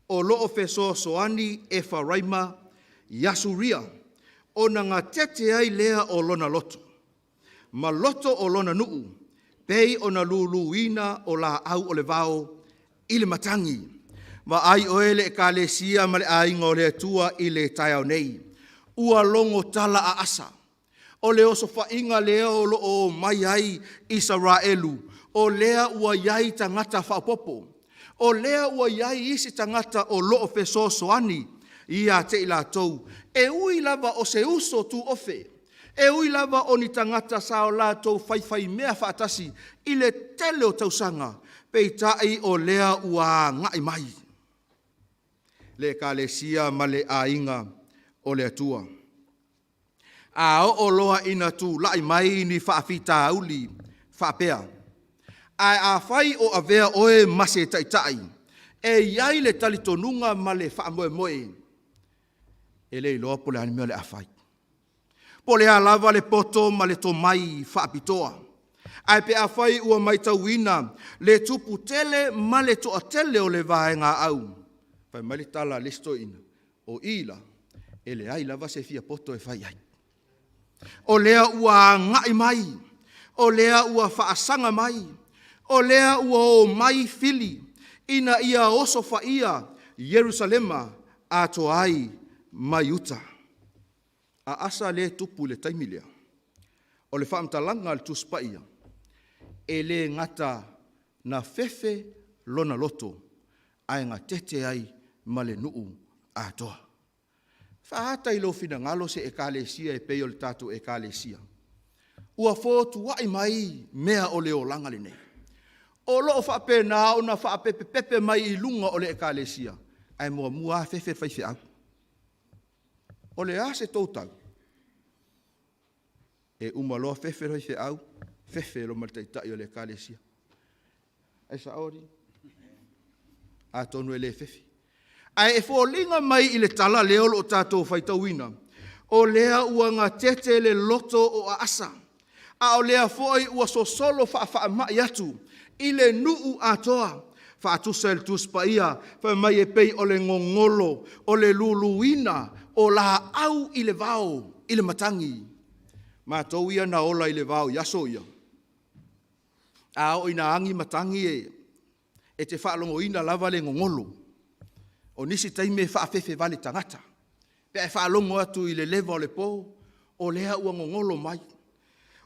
O lo o fesoasoani Efaraima i Asuria, ona gatete ai lea o lona loto, ma loto o lona nuu, pei ona luluina o laau o le vao i le matagi.” Vaai oe le Ekalesia ma le aiga o le Atua i le taeao nei, ua logo tala Asa, o le osofaiga lea o lo o omai ai Isaraelu, o lea ua i ai tagata faaopoopo, o lea ua i ai isi tagata o lo o fesoasoani ia te i latou, e ui lava o se uso tuofe, e ui lava o ni tagata sa o latou faifaimea faatasi i le tele o tausaga, peitai o lea ua agai mai le Ekalesia ma le aiga o le Atua. A oo loa ina tulai mai ni faafitauli faapea, ae afai o avea oe ma se taitai, e i ai le talitonuga ma le faamoemoe, e le iloa po o le a le mea o le a fai. Po o le a lava le poto ma le tomai faapitoa, ae pe afai ua matauina le tupu tele ma le toatele o le vaega au, fai mai le tala a le isi toeaina, o i la, e leai lava se fia poto e fai i ai. O lea ua agai mai, o lea ua faasaga mai, o lea ua omai fili ina ia osofaia Ierusalema atoa ai ma Iuta. A Asa lea e tupu i le taimi lea, o le faamatalaga a le Tusi Paia, e le gata na fefe lona loto, ae gatete ai ma le nuu atoa. Faaata i lou finagalo se Ekalesia e pei o le tatou Ekalesia, ua fotuai mai mea o le olaga lenei, o lo o faapena ona faapepepepe mai i luga o le Ekalesia, ae muamua lava fefe le faifeau. O le a se tou tali? E uma loa fefe le faifeau, fefe loa ma le taitai o le Ekalesia. Ae sao alii? Atonu e le fefe. Ae foliga mai i le tala lea o lo o tatou faitauina, o lea ua gatete le loto o Asa, a o lea foi ua sosolo faafaamai atu i le nuu atoa. Faatusa e le Tusi Paia, fai mai e pei o le gogolo o le luluina o laau i le vao i le matagi. Matou ia na ola i le vao i aso ia, a oo ina agi matagi, e te faalogoina lava le gogolo. O nisi taimi e faafefevale tagata pe a e faalogo atu i le leva o le po o lea ua gogolo mai.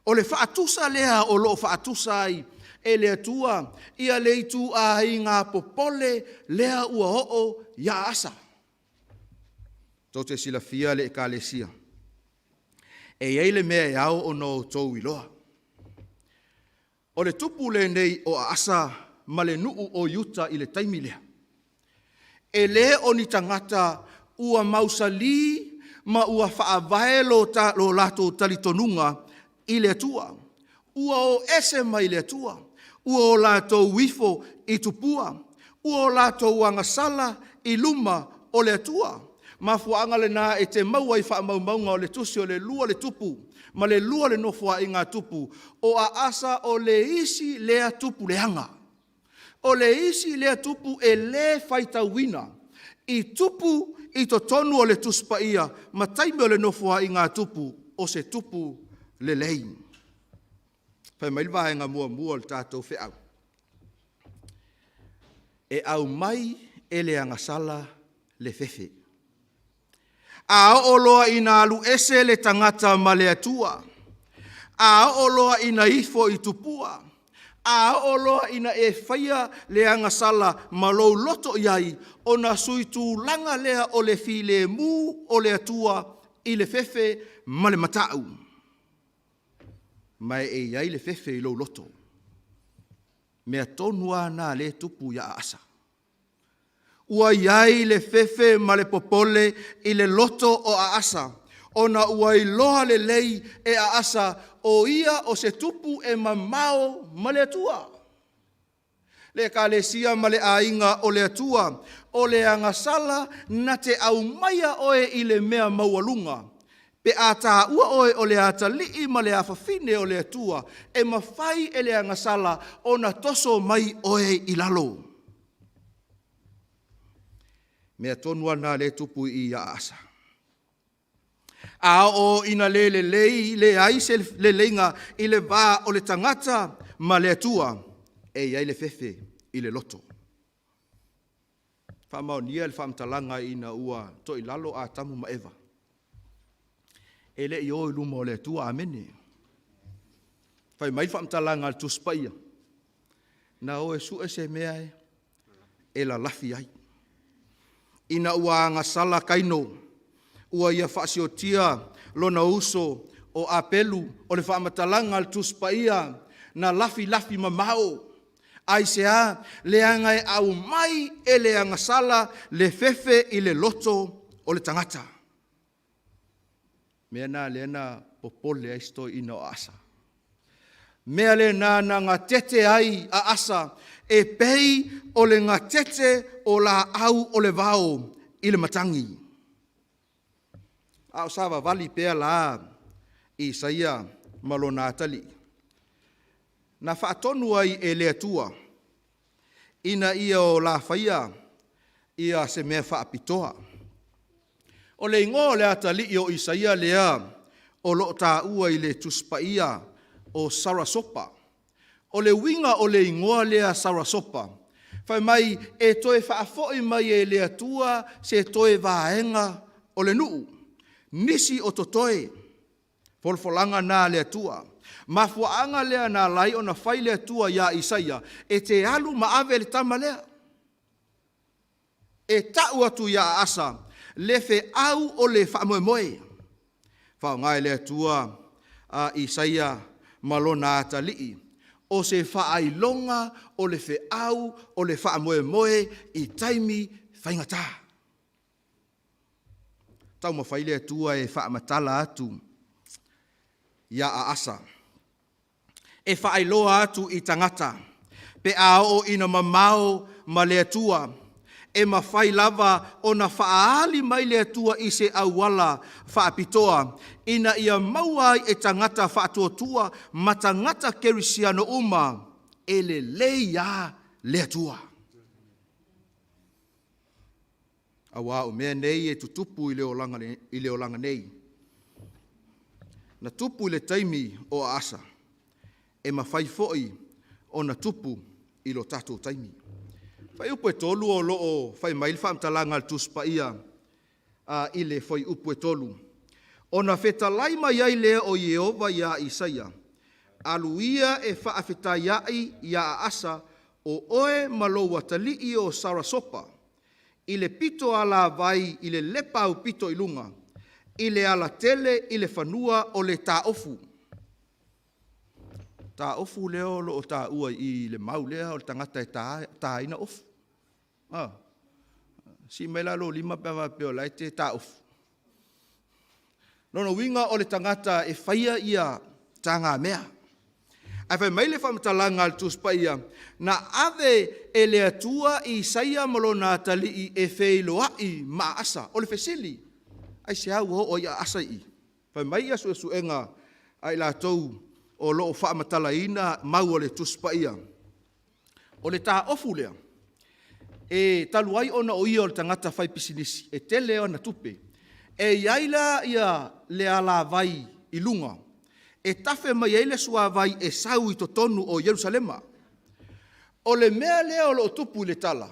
O le faatusa lea o lo o faatusa ai e le Atua ia le ituaiga popole lea ua oo ia Asa. Tou te silafia le Ekalesia, e i ai le mea e ao ona outou iloa, o le tupu lenei o Asa ma le nuu o Iuta i le taimi lea, e le o ni tagata ua mausali ma ua faavae lo latou talitonuga i le Atua. Ua o ese mai le Atua, ua o latou ifo i tupua, ua o latou agasala i luma o le Atua. Mafuaaga lena e te maua ai i faamaumauga o le tusi o le lua le Tupu ma le lua le Nofoaiga a Tupu, o Asa o le isi lea tupu leaga. O le isi lea tupu e le faitauina i tupu i totonu o le Tusi Paia ma taimi o le Nofoaiga a Tupu, o se tupu lelei. Fai mai le vaega muamua o le tatou feau. E aumai e le agasala le fefe. A oo loa ina alu ese le tagata ma le Atua, a oo loa ina ifo i tupua, a oo loa ina e faia le agasala ma lou loto i ai, ona suitulaga lea o le filemu o le Atua i le fefe ma le matau. Ma e i ai le fefe i lou loto. Mea tonu lava na lea e tupu ia Aasa. Ua i ai le fefe ma le popole i le loto o Aasa, ona ua iloa lelei e Aasa o ia o se tupu e mamao ma le Atua. Le Ekalesia ma le aiga o le Atua, o le agasala na te aumaia oe i le mea maualuga. Pe a taua oe o le atalii ma le afafine o le Atua, e mafai e le agasala ona toso mai oe i lalo. Mea tonu lava lena lea e tupu i i ia Asa. A oo ina le lelei, leai se leleiga i le va o le tagata ma le Atua, e i ai le fefe i le loto. Faamaonia le faamatalaga ina ua toilalo Atamu ma Eva. E le i o i luma o le Atua. Amene. Fai mai le faamatalaga a le Tusi Paia, na o e sue se mea e lalafi ai. Ina ua agasala Kaino, ua ia faasiotia lona uso o Apelu, o le faamatalaga a le Tusi Paia, na lafilafi mamao. Aisea? Leaga e aumai e le agasala le fefe i le loto o le tagata. Mea lena lea na popole ai si toeaina o Asa. Mea lena na gatete ai a Asa e pei o le gatete o laau o le vao i le matagi. A o savavali pea la Isaia ma lona atalii, na faatonu ai e le Atua ina ia o la faia ia se mea faapitoa. O le igoa o le atalii o Isaia lea o lo o taua i le Tusi Paia o Sarasopa. O le uiga o le igoa lea Sarasopa, fai mai e toe faafoi mai e le Atua se toe vaega o le nuu, nisi o totoe. Folafolaga na a le Atua. Mafuaaga lea na ala ai ona fai le Atua ia Isaia e te alu ma ave le tama lea e tau atu ia Asa le feau o le faamoemoe. Faaaoga e le Atua a Isaia ma lona atalii o se faailoga o le feau o le faamoemoe i taimi faigata. Taumafai le Atua e faamatala atu ia Aasa, e faailoa atu i tagata pe a oo ina mamao ma le Atua, e mafai lava ona faaali mai le Atua i se auala faapitoa ina ia maua ai e tagata faatuatua ma tagata kerisiano uma e lelei lava le Atua. Aua o mea nei e tutupu i le olaga nei. Na tupu i le taimi o Asa, e mafai foi ona tupu i lo tatou taimi. Fuaiupu e 3 o lo o fai mai le faamatalaga a le Tusi Paia i le fuaiupu e 3, Ona fetalai mai ai lea o Ieova iā Isaia, Alu ia e faafetaiaʻi iā Aasa o oe ma lou atalii o Sarasopa, i le pito alāvai i le lepa aupito i luga, i le alatele i le fanua o le Taofu. Taofu lea o lo o taua i i le mau lea o le tagata e taina ofu. A. Sii mai la lou lima pe a faapea o la e te taofu. Lona uiga o le tagata e faia ia tagamea. Ae fai mai le faamatalaga a le Tusi Paia, na ave e le Atua Isaia ma lona atalii e feiloai ma Aasa. O le fesili, aisea ua oo ai Aasa i i? Fai mai ia suesuega a i latou o lo o faamatalaina mau a le Tusi Paia, o le taofu lea, e talu ai ona o ia o le tagata faipisinisi, e tele ana tupe, e i ai la ia le alavai i luga, e tafe mai ai le suavai e sau i totonu o Ierusalema. O le mea lea o lo o tupu i le tala,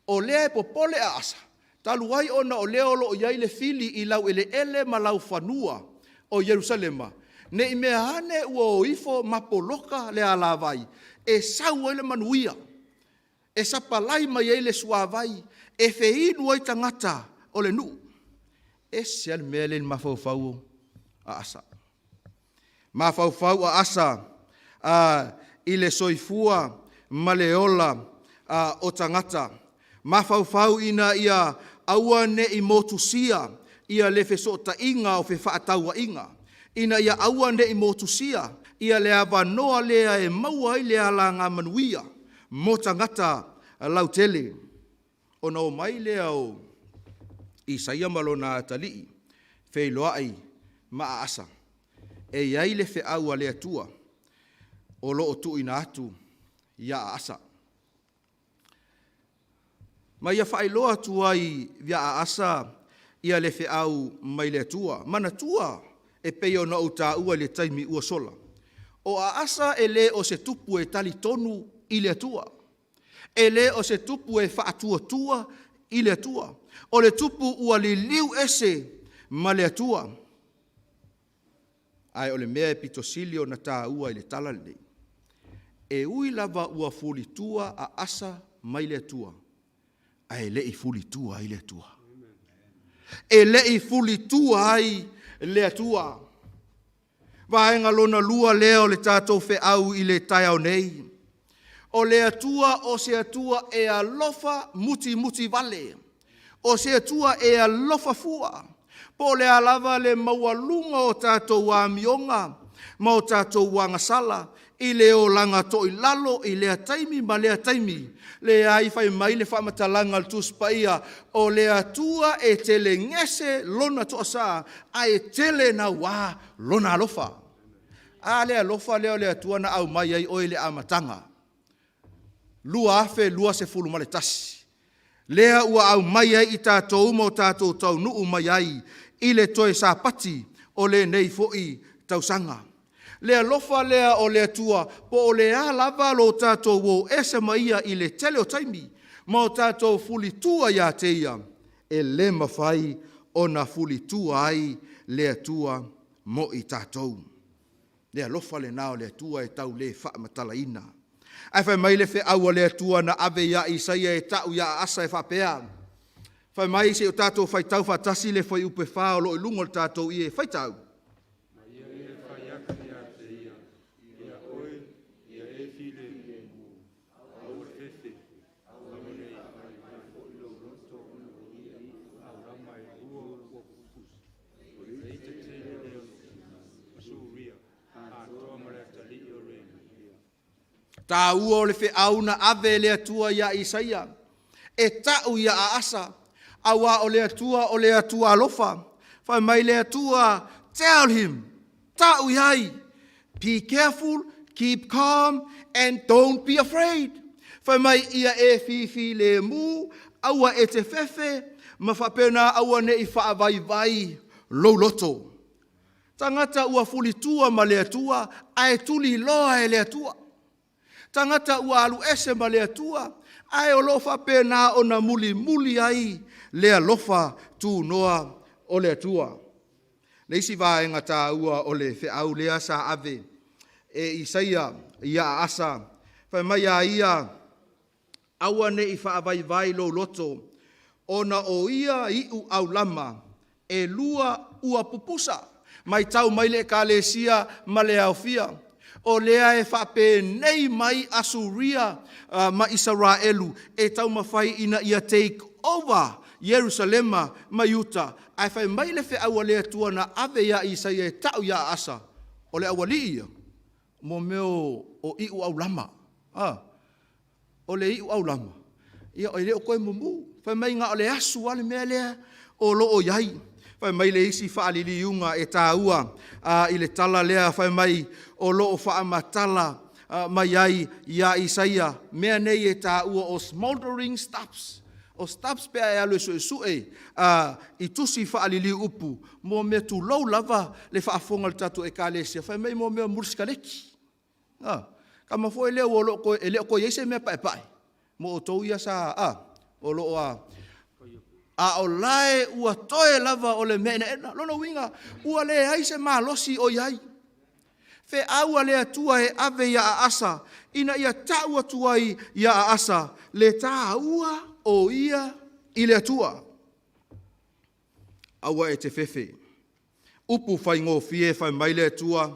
o lea e popole a Asa, talu ai ona o lea o lo o i ai le fili i laueleele ma laufanua o Ierusalema, ne i mea ane ua o ifo ma poloka le alavai e sau ai le manuia, e sapalai mai ai le suavai, e feinu ai tagata o le nuu. E ese lava le mea lea i le mafaufau o Asa. Mafaufau o Asa i le soifua ma le ola o tagata. Mafaufau ina ia aua ne i motusia ia le fesootaiga o fefaatauaiga, ina ia aua ne i motusia ia le avanoa lea e maua ai le alagamanuia mo tagata lautele. Ona o mai lea o Isaia ma lona atalii feiloai ma Asa, e i ai le feau a le Atua o lo o tuuina atu ia Asa. Ma ia faailoa atu ai ia Asa ia le feau mai le Atua. Manatua e pei ona ou taua i le taimi ua sola, o Asa e le o se tupu e talitonu i le Atua. E le o se tupu e faatuatua i le Atua. O le tupu ua liliu ese ma le Atua. Ae o le mea e pito sili ona taua i le tala lenei, e ui lava ua fulitua a Asa mai le Atua, ae le i fulitua ai le Atua. E le i fulitua ai le Atua. Vaega lona lua lea o le tatou feau i le taeao nei, o le Atua o se Atua e alofa mutimutivale, o se Atua e alofa fua. Po o le a lava le maualuga o tatou amioga ma o tatou agasala i le olaga toilalo i lea taimi ma lea taimi, leai, fai mai le faamatalaga a le Tusi Paia, o le Atua e telegese Lona toasa, ae tele naua Lona alofa. A le alofa lea o le Atua na aumai ai oe i le amataga 2021, lea ua aumai ai i tatou ma o tatou taunuu mai ai i le toe Sapati o lenei foi tausaga. Le alofa lea o le Atua, po o le a lava lo tatou o ese ma Ia i le tele o taimi, ma o tatou fulitua ia te Ia, e le mafai ona fulitua ai le Atua mo i tatou. Le alofa lena o le Atua e tau le faamatalaina. Ae fai mai le feau a le Atua na ave ia Isaia e tau ia Asa e faapea, fai mai se i o tatou faitau faatasi le fuaiupu e 4 o lo o i luga o le tatou ie faitau. Ma ia e fai atu ia te ia, ia oe, ia e filemu, aua le fefe, aua ne i faavaivai foi lou loto ona o iu aulama e lua ua pupusa, le ita tele lea o Suria, atoa ma le atalii o Remalia. Taua o le feau na ave e le Atua ia Isaia e tau ia Asa, auā o le Atua o le Atua alofa. Fai mai le Atua, tell him, tau i ai, be careful, keep calm and don't be afraid. Fai mai ia e fifilemu, aua e te fefe, ma faapena aua ne i faavaivai lou loto. Tagata ua fulitua ma le Atua ae tuliloa e le Atua. Tagata ua alu ese ma le Atua ae o lo o faapena ona mulimuli ai le alofa tunoa o le Atua. Le isi vaega taua o le feau lea sa ave e Isaia ia Asa, fai mai a ia, aua ne i faavaivai lou loto, ona o ia iu aulama e lua ua pupusa. Matau mai le ekalesia ma le aofia, o lea e faapenei mai Asuria ma Isaraelu e taumafai ina ia take over Ierusalema ma Iuta, ae fai mai le feau a le Atua na ave ia Isaia e tau ia Asa, o le aualii ia, mo mea o iu aulama. O le iu aulama, ia e le o toe mumu. Fai mai na o le asu lava le mea lea o lo o i ai. Fai mai le isi faaliliuga e taua i le tala lea, fai mai o lo o faamatala mai ai ia Isaia mea nei e taua o smoldering stuffs. O stuffs pe a e alu e suesue a, i tusi faaliliu upu, mo mea tulou lava le faafofoga a le tatou Ekalesia, fai mai mo mea o mulisikaleki. A, tama foi lea ua le o toe, e le o toe i ai se mea paepae mo outou ia sa, a, o lo o a, a o la e ua toe lava o le mea enaena. Lona uiga, ua leai se malosi o i ai. Feau a le Atua e ave ia Aasa ina ia tau atu ai ia Aasa le taua o ia i le Atua. Aua e te fefe. Upu faigofie fai mai le Atua,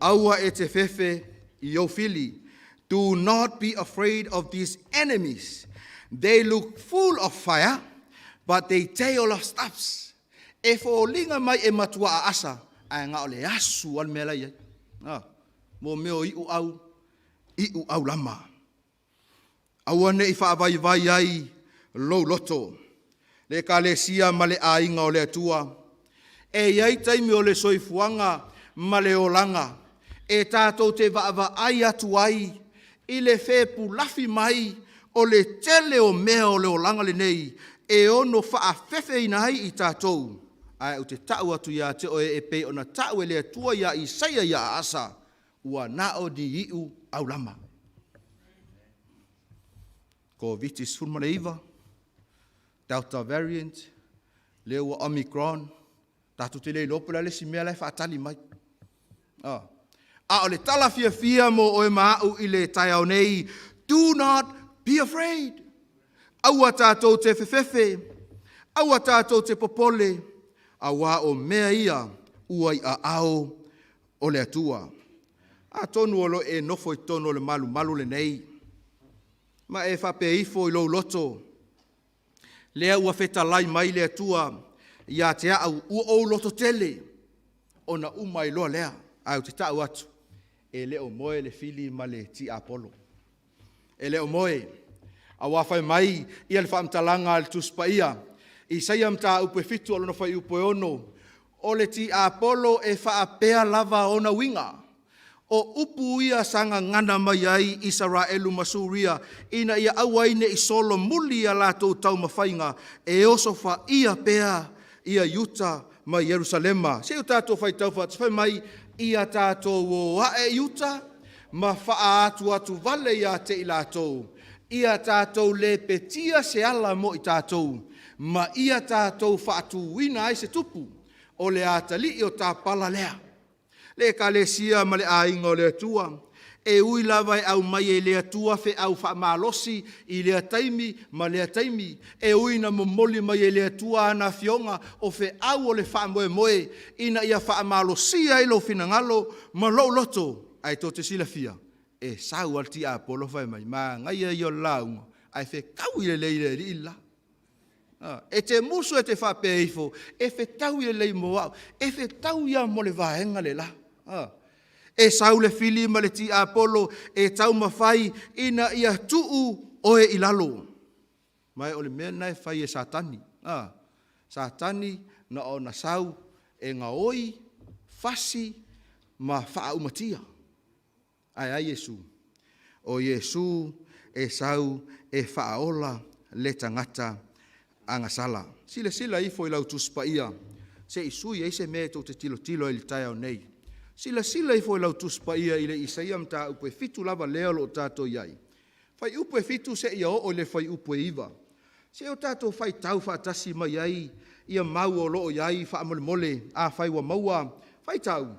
aua e te fefe i ou fili. Do not be afraid of these enemies. They look full of fire, but they tail of stuffs. E foliga mai e matua aasa, ae na o le asu lava le mea la e i ai. Ah, mo mea o iuau, iuau lama. Aua ne i faavaivai ai lou loto. Le Ekalesia ma le aiga o le Atua, e i ai taimi o le soifuaga ma le olaga e tatou te vaavaai atu ai i le fepulafi mai o le tele o mea o le olaga lenei e ono faaafefeina ai i tatou, ae ou te tau atu ia te oe e pei ona tau e le Atua ia Isaia ia Aasa, ua na o ni iu aulama. Koviti-19, Delta variant, lea ua Omicron, tatou te le iloa po o le a le isi mea la e faatali mai. A o le tala fiafia mo oe ma au i le taeao nei, do not be afraid. Aua tatou te fefefe, aua tatou te popole, auā o mea ia ua i aao o le Atua. Atonu o lo o e nofo i totonu o le malumalu lenei, ma e faapea ifo i lou loto, lea ua fetalai mai le Atua ia te au, ua ou lototele, ona uma ai loa lea. Ae ou te tau atu, e le o moe le fili ma le tiapolo. E le o moe. Aua fai mai le faamatalaga a le Tusi Paia, Isaia mataupu e 7 lona fuaiupu e 6, o le tiapolo e faapea lava ona uiga. O upu ia sa gagana mai ai Isaraelu ma Suria ina ia aua ai ne i solomuli a latou taumafaiga e osofaia pea ia Iuta ma Ierusalema. Se i o tatou faitau faatasi. Fai mai, ia tatou o ae i uta ma faaatuatuvale ia te i latou, ia tatou lepetia se ala mo i tatou, ma ia tatou faatuina ai se tupu, o le atalii o Tapala lea. Le Ekalesia ma le aiga o le Atua, e ui lava e aumai e le Atua feau faamalosi i lea taimi ma lea taimi, e ui ina momoli mai e le Atua ana Afioga o feau o le faamoemoe ina ia faamalosia ai lou finagalo ma lou loto, ae tou te silafia, e sau lava le tiapolo fai mai, manaia ia o le lauga, ae fetaui lelei i le alii le la. E te musu e te faapea ifo, e fetaui lelei mo au, e fetaui lava mo le vaega le la. E sau le fili ma le tiapolo e taumafai ina ia tuu oe i lalo. Ma o le mea lena e fai e Satani. Satani na ona sau e gaoi, fasi ma faaumatia. Ae a Iesu? O Iesu e sau e faaola le tagata agasala. Silasila ifo i lau Tusi Paia se i sui ai se mea tou te tilotilo ai i le taeao nei. Silasila ifo i lau Tusi Paia i le Isaia mataupu e 7 lava lea o lo o tatou i ai. Fuaiupu e 7 seia oo i le fuaiupu e 9. Se i o tatou faitau faatasi mai ai ia mau o lo o i ai faamolemole, afai ua maua, faitau.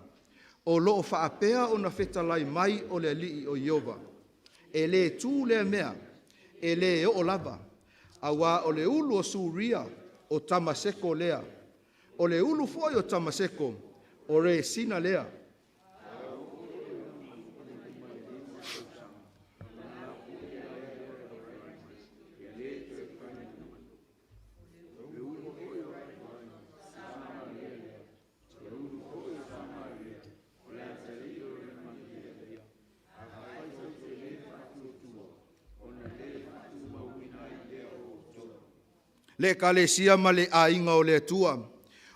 O lo o faapea ona fetalai mai o le Alii o Ieova, e le tu lea mea, e le oo lava, auā o le ulu o Suria o Tamaseko lea, o le ulu foi o Tamaseko o Resina lea. Le Ekalesia ma le aiga o le Atua.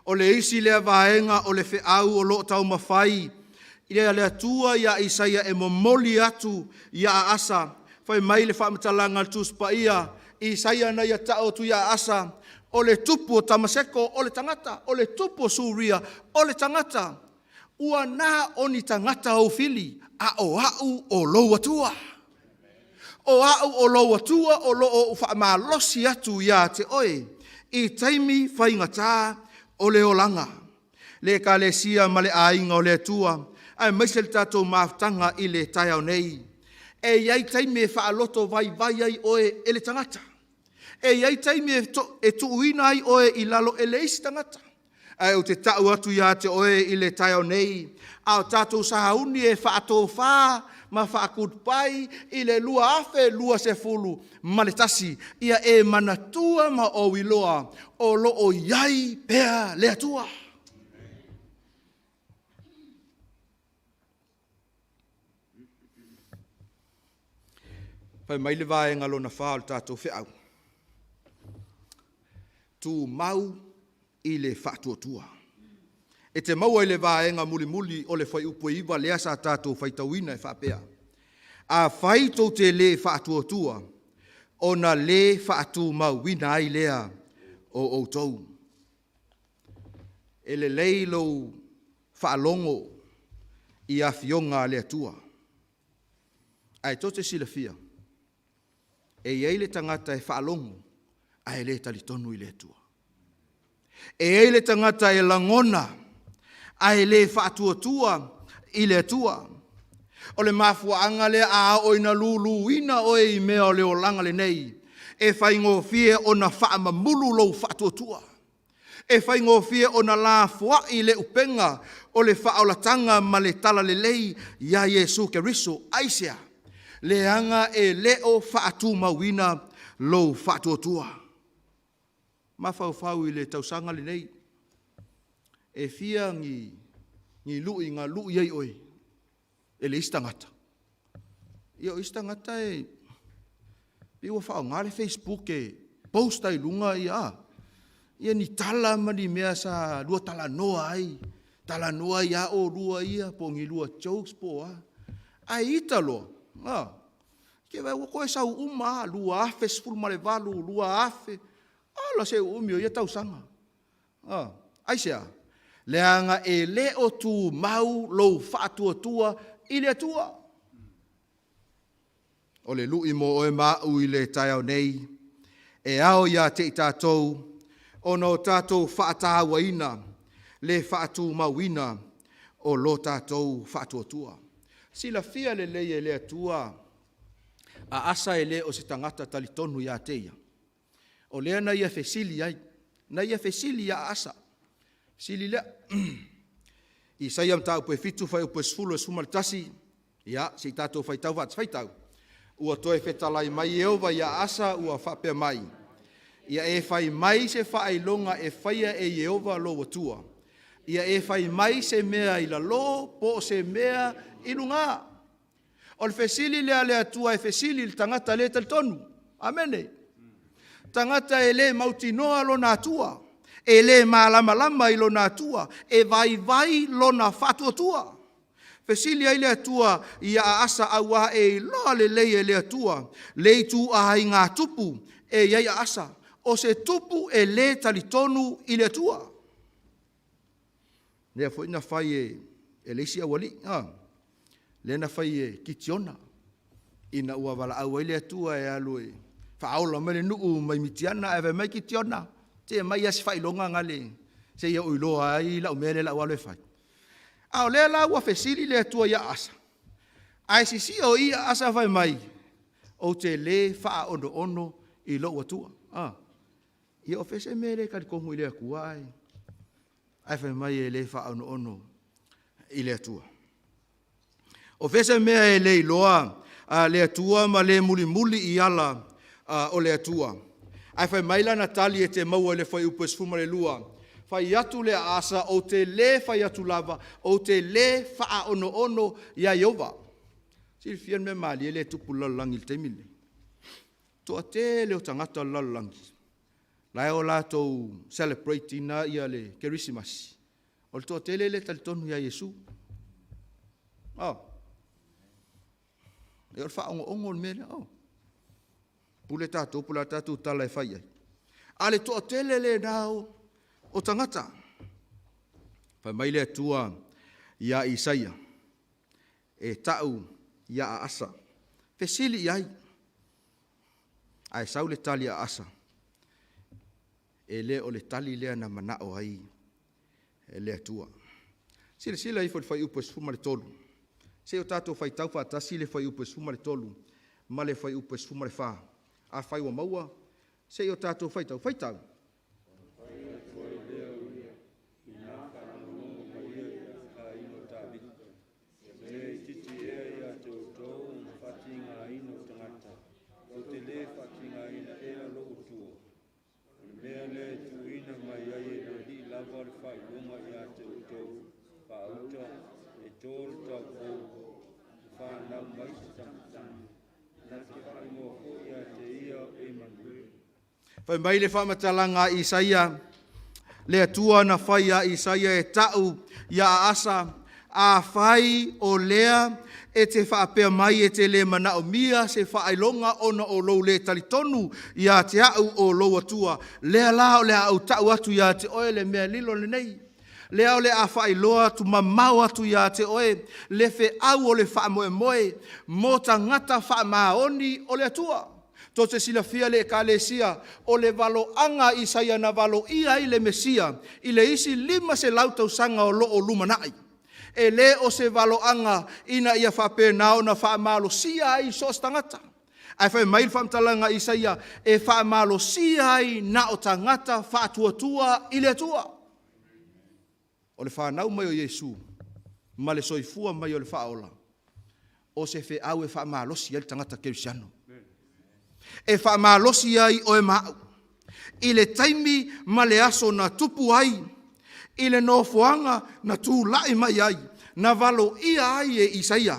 O le isi lea vaega o le feau o lo o taumafai ia le Atua ia Isaia e momoli atu ia Aasa. Fai mai le faamatalaga a le Tusi Paia, Isaia na ia ta'u atu ia Asa, o le tupu o Tamaseko o le tagata, o le tupu o Suria o le tagata. Ua na o ni tagata ou fili, a o a'u o lou Atua. O a'u o lou Atua o lo o ou faamalosi atu ia te oe i taimi faigata o le olaga. Le Ekalesia ma le aiga o le Atua, aemaise le tatou mafutaga i le taeao nei, e i ai taimi e faaloto vaivai ai oe e le tagata. E i ai taimi e tuuina ai oe i lalo e le isi tagata. Ae ou te tau atu ia te oe i le taeao nei, a o tatou sauni e faatofa ma faa-goodbye i le 2021, ia e manatua ma ou iloa, o lo o i ai pea le Atua. Fai mai le vaega lona fa o le tatou feau, tumau i le faatuatua. E te maua i le vaega mulimuli o le fuaiupu e 9 lea sa tatou faitauina e faapea, Afai tou te le faatuatua, ona le faatumauina ai lea o outou. E lelei lou faalogo i Afioga a le Atua, ae tou te silafia, e i ai le tagata e faalogo ae le talitonu i le Atua. E i ai le tagata e lagona ae le faatuatua i le Atua. O le mafuaaga lea a oo ina luluina oe i mea o le olaga lenei, e faigofie ona faamamulu lou faatuatua. E faigofie ona lafoai le upega o le faaolataga ma le talalelei ia Iesu Keriso. Aisea? Leaga e le o faatumauina lou faatuatua. Mafaufau i le tausaga lenei, e fia ni lui na lui ai oe e le isi tagata? Ia o isi tagata e pei ua faaaoga le facebook e post ai i luga ia ni tala ma ni mea sa lua talanoa ai, talanoa ai lava oulua ia, po o ni lua jokes po o a. Ae ita loa, a, e te vaai ua toe sau uma lava, 2018, 2000, ola se uumi o ia tausaga. Aisea? Leaga e le o tumau lou faatuatua i le Atua. O le lui mo oe ma au i le taeao nei, e ao ia te i tatou ona o tatou faatauaina le faatumauina o lo tatou faatuatua. E silafia lelei e le Atua a Asa e le o se tagata talitonu ia te ia. O lea na ia fesili ai, na ia fesili ia Asa, fesili lea, Isaia mataupu 7 fuaiupu e 10 i le 11, ia se i tatou faitau faatasi, faitau. Ua toe fetalai mai Ieova ia Asa ua faapea mai, Ia e fai mai se faailoga e faia e Ieova lou Atua, ia e fai mai se mea i lalō po o se mea i lugā. O le fesili lea a le Atua e fesili i le tagata le talitonu. Amene. Tagata e le mautinoa lona Atua, e le malamalama i lona Atua, e vaivai lona faatuatua. Fesili ai le Atua ia Asa auā e iloa lelei e le Atua le ituaiga tupu e i ai Asa, o se tupu e le talitonu i le Atua. Lea foi na fai e le isi aualii, lea na fai e Kitiona ina ua valaau ai le Atua e alu e faaola mai le nuu mai Mitiana, ae fai mai Kitiona, se aumai lava si faailoga lena seia ou iloa ai lau mea lea o le a ou alu e fai. A o lea la ua fesili le Atua ia Asa, ae sisio i i Asa fai mai, ou te le faaonoono i lou Atua. Ia o fea se mea e le talitonu i le Atua ae fai mai e le faaonoono i le Atua? O fea se mea e le iloa le Atua ma le mulimuli i ala o le Atua? Ae fai mai lana tali e te maua i le fuaiupu 12, fai atu lea a Asa, ou te le fai atu lava, ou te le faaonoono ia Ieova. Silafia le mea malie lea e tupu i le lalolagi i le taimi lenei? Toatele o tagata o le lalolagi la e o latou celebrate ina le Kerisimasi, o le toatele e le talitonu ia Iesu. O le faaogoongo o le mea lea. Pule tatou po o le a le tatou tala e fai i ai. A le toatele lena o, o tagata. Fai mai le Atua ia Isaia, e ta'u ia Aasa, fesili i ai. Ae sau le tali a Aasa, e le o le tali lea na mana'o ai le Atua. Silasila ifo i le fuaiupu e 13. Se i o tatou faitau faatasi le fuaiupu e 13 ma le fuaiupu e 14. Afai ua maua, se i o tatou faitau. Faitau. Fai mai le faamatalaga a Isaia, le Atua na fai ia Isaia e ta'u ia Aasa, Afai o lea e te faapea mai e te le manaomia se faailoga ona o lou le talitonu ia te au o lou Atua, lea la o le a ou ta'u atu ia te oe le mea lilo lenei. Lea o le a faailoa atu mamao atu ia te oe le feau o le faamoemoe mo tagata faamaoni o le Atua. Tou te silafia le Ekalesia, o le valoaga a Isaia na valoia ai le Mesia i le isi 500 tausaga o lo o lumanai. E le o se valoaga ina ia faapena ona faamalosia ai so o se tagata. Ae fai mai le faamatalaga a Isaia, e faamalosia ai na o tagata faatuatua i le Atua. O le fanau mai o Iesu ma le soifua mai o le Faaola, o se feau e faamalosi ai le tagata kerisiano. E faamalosi ai oe ma au i le taimi ma le aso na tupu ai, i le nofoaga na tulai mai ai, na valoia ai e Isaia.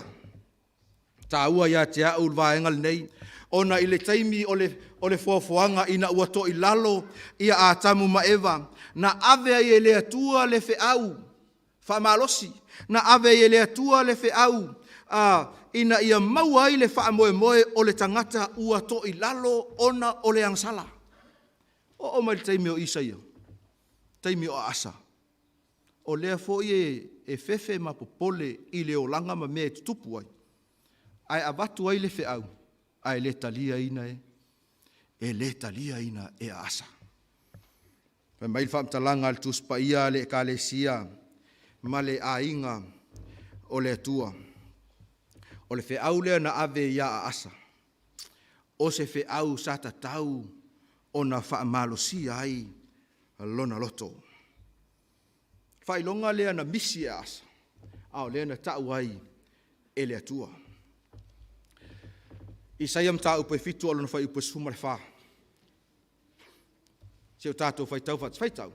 E taua ia te au le vaega lenei, ona i le taimi o le, o le foafoaga ina ua toilalo ia Atamu ma Eva, na ave ai e le Atua le feau faamalosi, na ave ai e le Atua le feau a, ina ia maua ai le faamoemoe o le tagata ua toilalo ona o le agasala. Oo mai le taimi o Isaia, taimi o Aasa, o lea foi e, e fefe ma popole i le olaga ma mea e tutupu ai, ae avatu ai le feau, ae le taliaina e, e le taliaina e Aasa. Fai mai le faamatalaga a le Tusi Paia a le Ekalesia ma le aiga o le Atua. O le feau lea na ave ia Aasa, o se feau sa tatau ona faamalosia ai lona loto. Faailoga lea na misi e Aasa, a o lea na ta'u ai e le Atua. Isaia mataupu e 7 o lona fuaiupu e 14. Si o tatou faitau faatasi. Faitau.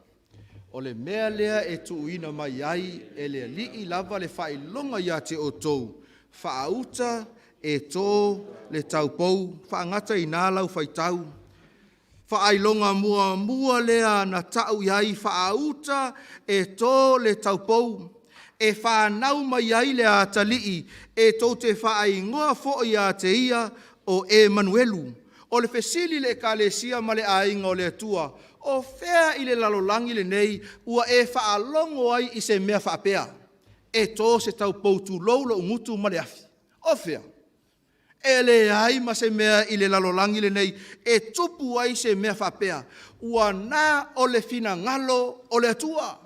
O le mea lea e tuuina mai ai e le Alii lava le faailoga ia te outou, faauta e tō le taupou, faagata i ina lau faitau. Faailoga muamua lea na ta'u i ai, faauta e tō le taupou, e fanau mai ai le atalii, e tou te faaigoa foi ia te ia o Emanuelu. O le fesili i le Ekalesia ma le aiga o le Atua, o fea i le lalolagi lenei ua e faalogo ai i se mea faapea? E to se taupou tulou lou gutu ma le afi. O fea? E leai ma se mea i le lalolagi lenei e tupu ai se mea faapea. Ua na o le finagalo o le Atua.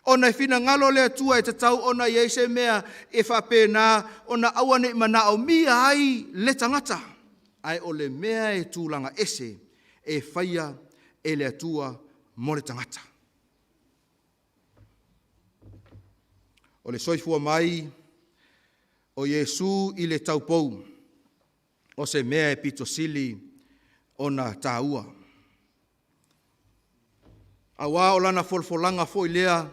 Ona e finagalo le Atua e tatau ona i ai se mea e faapena ona aua ne i manaomia ai le tagata, ae o le mea e tulaga ese e faia e le Atua mo le tagata. O le soifua mai o Iesu i le taupou, o se mea e pito sili ona taua. Auā o lana folafolaga foi lea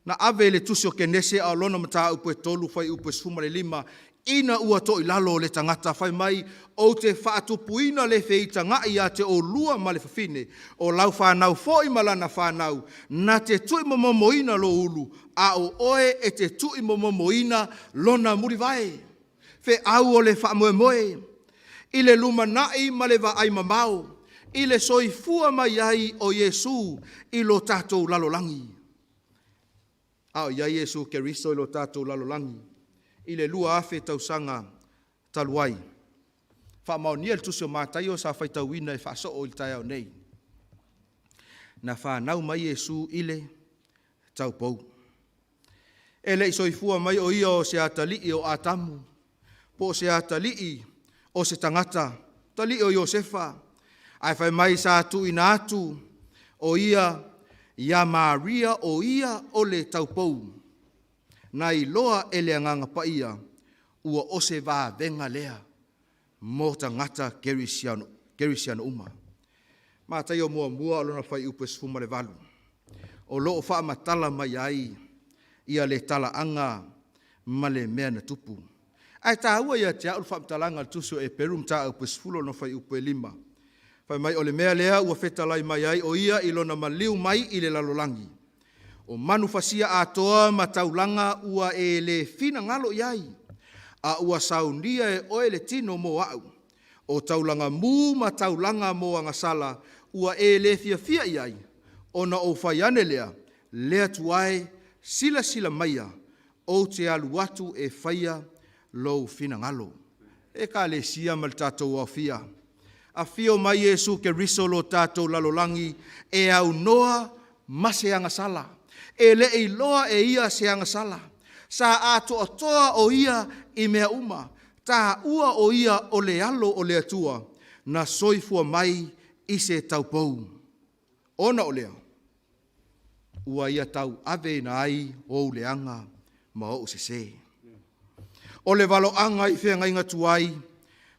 na ave i le Tusi o Kenese a o lona mataupu e 3 fuaiupu e 15, ina ua toilalo le tagata, fai mai, Ou te faatupuina le feitagai ia te oulua ma le fafine, o lau fanau foi ma lana fanau, na te tuimomomoina lou ulu, a o oe e te tuimomomoina lona mulivae. Feau o le faamoemoe. i le lumanai ma le vaai mamao i le soifua mai ai o Iesu i lo tatou lalolagi. A o i ai Iesu Keriso i lo tatou lalolagi i le 2000 tausaga talu ai. Faamaonia le Tusi o Mataio sa faitauina e faasoo i le taeao nei. Na fanau mai Iesu i le taupou. E le i soifua mai o ia o se atalii o Atamu, po o se atalii o se tagata, atalii o Iosefa, ae fai mai sa tuuina atu o ia ia Maria o ia o le taupou, na iloa e le Agaga Paia ua o se vavega lea mo tagata kerisiano, kerisiano uma. Mataio muamua o lona fuaiupu e 18, o lo o faamatala mai ai ia le talaaga ma le mea na tupu. Ae taua ia te au le faamatalaga a le Tusi o Eperu mataupu e 10 lona fuaiupu e 5. Fai mai o le mea lea ua fetalai mai ai o ia i lona maliu mai i le lalolagi. O manufasia atoa ma taulaga ua e le finagalo i ai, a ua saunia e oe le tino mo au. O taulaga mu ma taulaga mo agasala ua e le fiafia i ai, ona ou fai ane lea, Le Atua e, silasila maia, ou te alu atu e faia lou finagalo. Ekalesia ma le tatou aofia, afio mai Iesu Keriso lo tatou lalolagi e aunoa ma se agasala. E le i iloa e ia se agasala. Sa atoatoa o ia i mea uma. Taua o ia o le alo o le Atua na soifua mai i se taupou. Ona o lea, ua ia tauaveina ai ou leaga ma ou sese. O le valoaga i feagaiga tuai,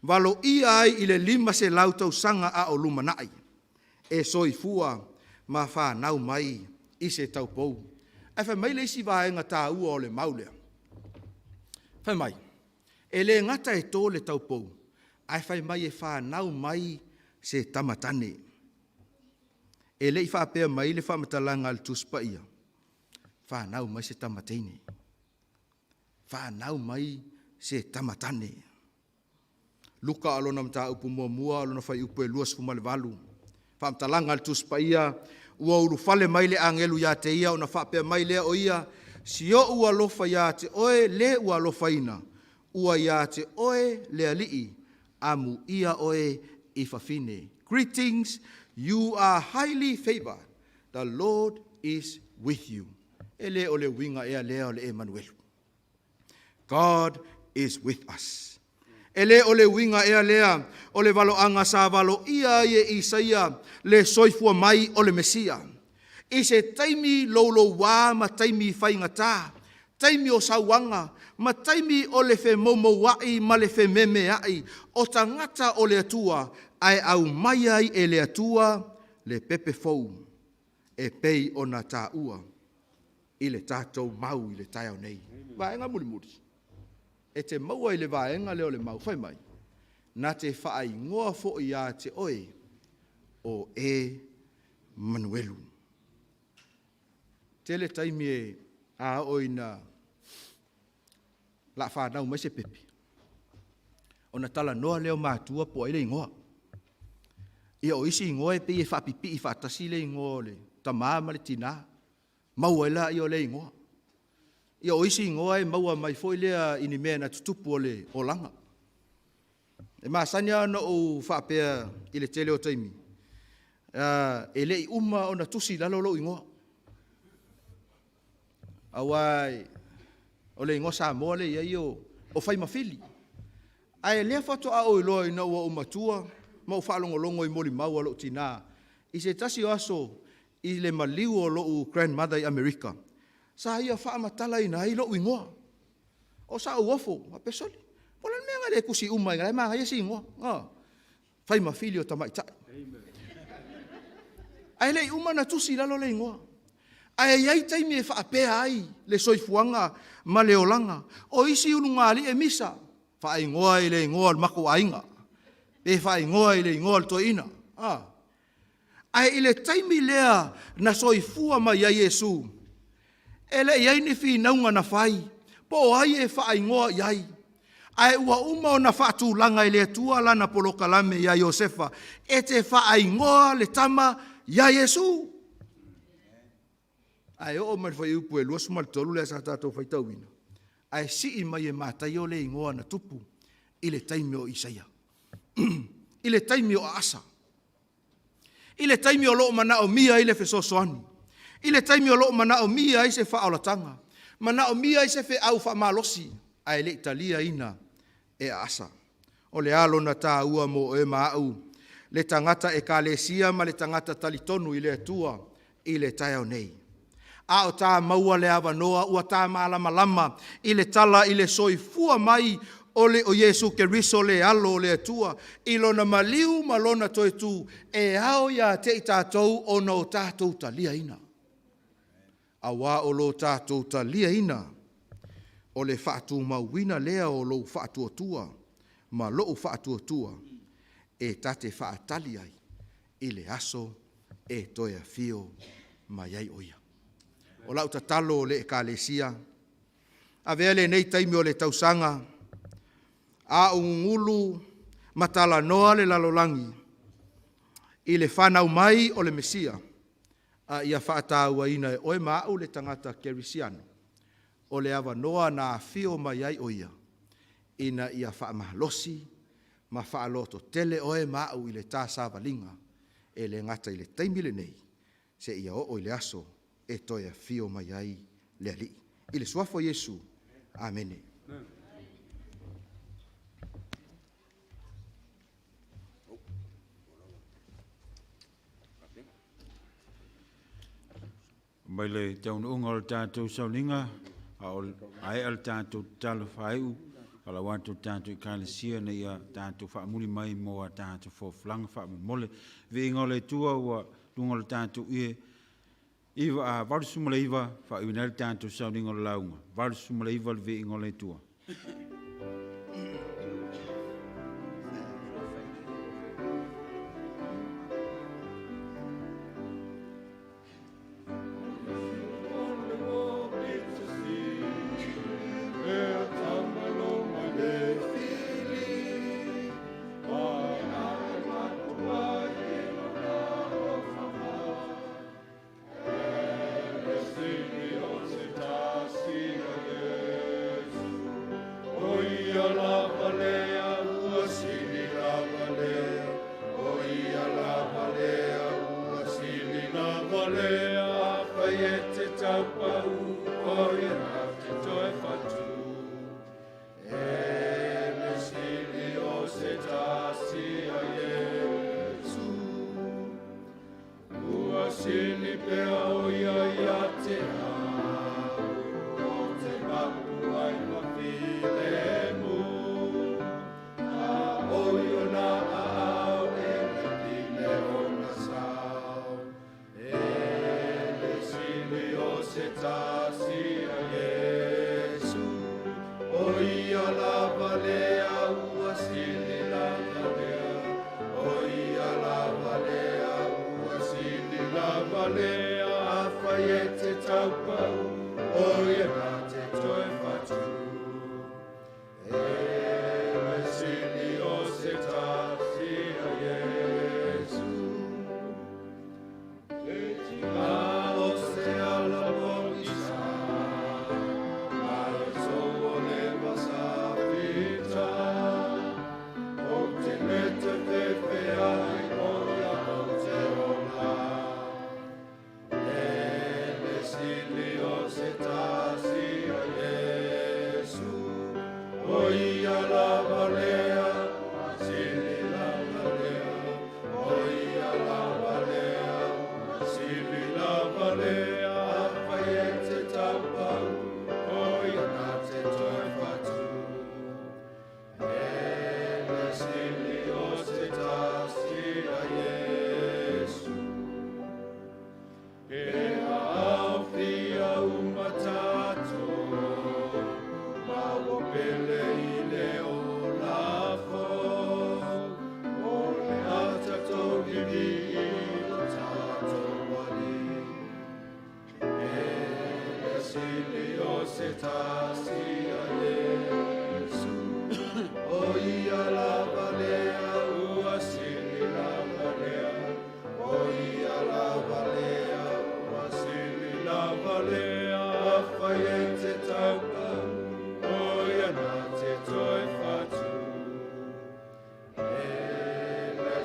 valoia ai i le 500 tausaga a o lumanai, e soifua ma fanau mai i se taupou. Ae fai mai le isi vaega taua o le mau lea, fai mai, e le gata e to le taupou, ae fai mai e fanau mai se tamatane. E le i faapea mai le faamatalaga a le Tusi Paia, fanau mai se tamateine. Fanau mai se tamatane. Luka o lona mataupu muamua o lona fuaiupu e 28, faamatalaga a le Tusi Paia, ua ulufale mai le agelu ia te ia ona faapea mai lea o ia, si ou alofa ia te oe le ua alofaina, ua ia te oe le Alii, amuia oe i fafine. Greetings, you are highly favored. The Lord is with you. E le o le uiga ea lea o le Emanuelu. God is with us. E le o le uiga ea lea o le valoaga sa valoia ai e Isaia le soifua mai o le Mesia. I se taimi loulouā ma taimi faigata, taimi o sauaga, ma taimi o le femoumoua'i ma le fememea'i o tagata o le Atua, ae aumai ai e le Atua le pepe fou e pei ona taua i le tatou mau i le taeao nei. Vaega mulimuli, e te maua i le vaega lea o le mau, fai mai, na te faaigoa foi ia te oe o e Manuelu. Tele taimi e a oo ina la fanau mai se pepe, ona talanoa lea o matua po o ai le igoa. Ia o isi igoa e pei e faapipii faatasi le igoa o le tama ma le tina, maua ai lea o lea igoa. Ia o isi igoa e maua mai foi lea i ni mea na tutupu o le olaga. E masani lava ona ou faapea i le tele o taimi, e le i uma ona tusi i lalo lou igoa. Aua o le igoa Samoa lea e i ai o Faimafili. Ae lea faatoa ou iloa ina ua ou matua ma ou faalogologo i molimau a lou tina i se tasi o aso i le maliu o lou grandmother i Amerika, sa ia faamatalaina ai lou igoa. O sa ou ofo, faapea, sole, po o le a le mea na le tusi uma ai, o la e manaia si igoa. Faimafili o Tamaitai. Ae le i uma ona tusi i lalo le igoa. Ae i ai taimi e faapea ai le soifuaga ma le olaga. O isi ulugalii e misa, faaigoa i le igoa o le matou aiga, pe faaigoa i le igoa o le toeaina. Ae i le taimi lea na soifua mai ai Iesu, e le i i ai ni finauga na fai, po o ai e faaigoa i ai. Ae ua uma ona faatulaga e le Atua lana polokalame iā Iosefa e te faaigoa le tama iā Iesu. Ae oo mai le fuaiupu e 23 lea sa tatou faitauina, ae sii mai e Mataio le igoa na tupu i le taimi o Isaia, i le taimi o Aasa, i le taimi o lo o manaomia ai le fesoasoani, i le taimi o lo o manaomia ai se faaolataga, manaomia ai se feau faamalosi, ae le i taliaina e Aasa. O le a lona taua mo oe ma au, le tagata Ekalesia ma le tagata talitonu i le Atua i le taeao nei? A o ta maua le avanoa ua ta malamalama i le tala i le soifua mai o Iesu Keriso le Alo o le Atua i lona maliu ma lona toe tu, e ao ia te i tatou ona o tatou taliaina. Auā o lo tatou taliaina o le faatumauina lea o lou faatuatua ma lou faatuatua e ta te faatali ai i le aso e toe afio mai ai o Ia. O lau tatalo le Ekalesia, avea lenei taimi o le tausaga a o gugulu ma talanoa le lalolagi i le fanau mai o le Mesia, a ia faatauaina e oe ma au le tagata kerisiano, o le avanoa na afio mai ai o Ia, ina ia faamalosi ma faalototele oe ma au i le ta savaliga, e le gata i le taimi lenei, seia oo i le aso e toe afio mai ai le Alii. I le Suafa o Iesu, Amene. Mai le taunuuga o le tatou sauniga, a o aea le tatou tatalo faaiu, falau atu le tatou Ekalesia ina ia tatou faamuli mai mo a tatou folafolaga faamolemole. Viiga o le Atua ua luga o le tatou ie, 89 faaiuina ai le tatou sauniga o le lauga. 89 le viiga o le Atua.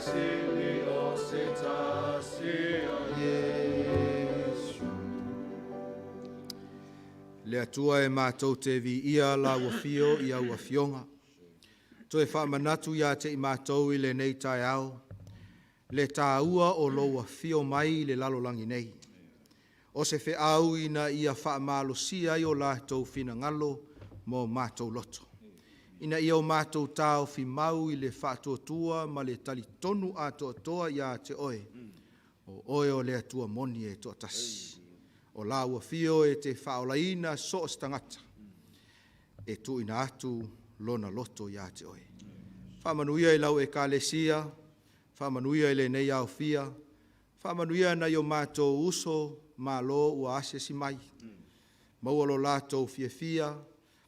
Sili o se tasi o Iesu. Le Atua e matou te viia lau afio i au afioga. Toe faamanatu ia te i matou i lenei taeao, le tāua o lou afio mai i le lalolagi nei. O se feau ina ia faamalosia ai o latou finagalo ma o matou loto, ina ia o matou taofi mau i le faatuatua ma le talitonu atoatoa ia te Oe, o Oe o le Atua moni e toatasi. O lau afio e te faaolaina so o se tagata e tuuina atu lona loto ia te Oe. Faamanuia i lau Ekalesia, faamanuia i lenei aofia, faamanuia nai o matou uso malo ua asiasi mai, maua lo latou fiafia,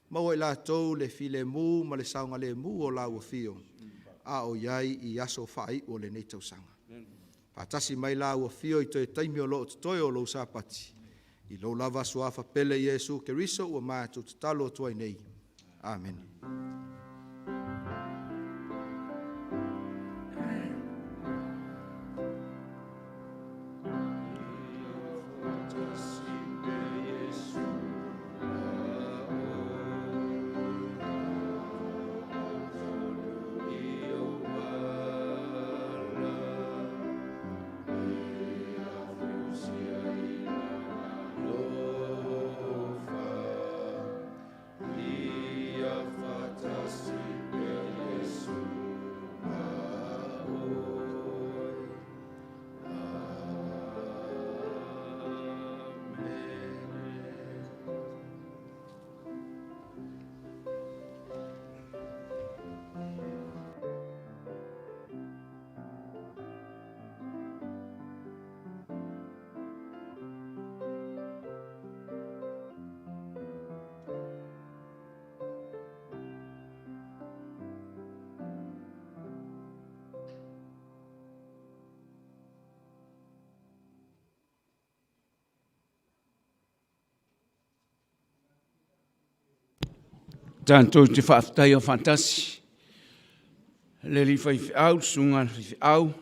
maua i latou le filemu ma le saogalemu o lau afio, a o i ai i aso faaiu o lenei tausaga. Faatasi mai lau afio i toe taimi o lo o totoe o lou Sapati, i lou lava Suafa pele Iesu Keriso ua matou tatalo atu ai nei. Amene. Tatou te faafetai o faatasi le alii faifeau, susuga i le faifeau.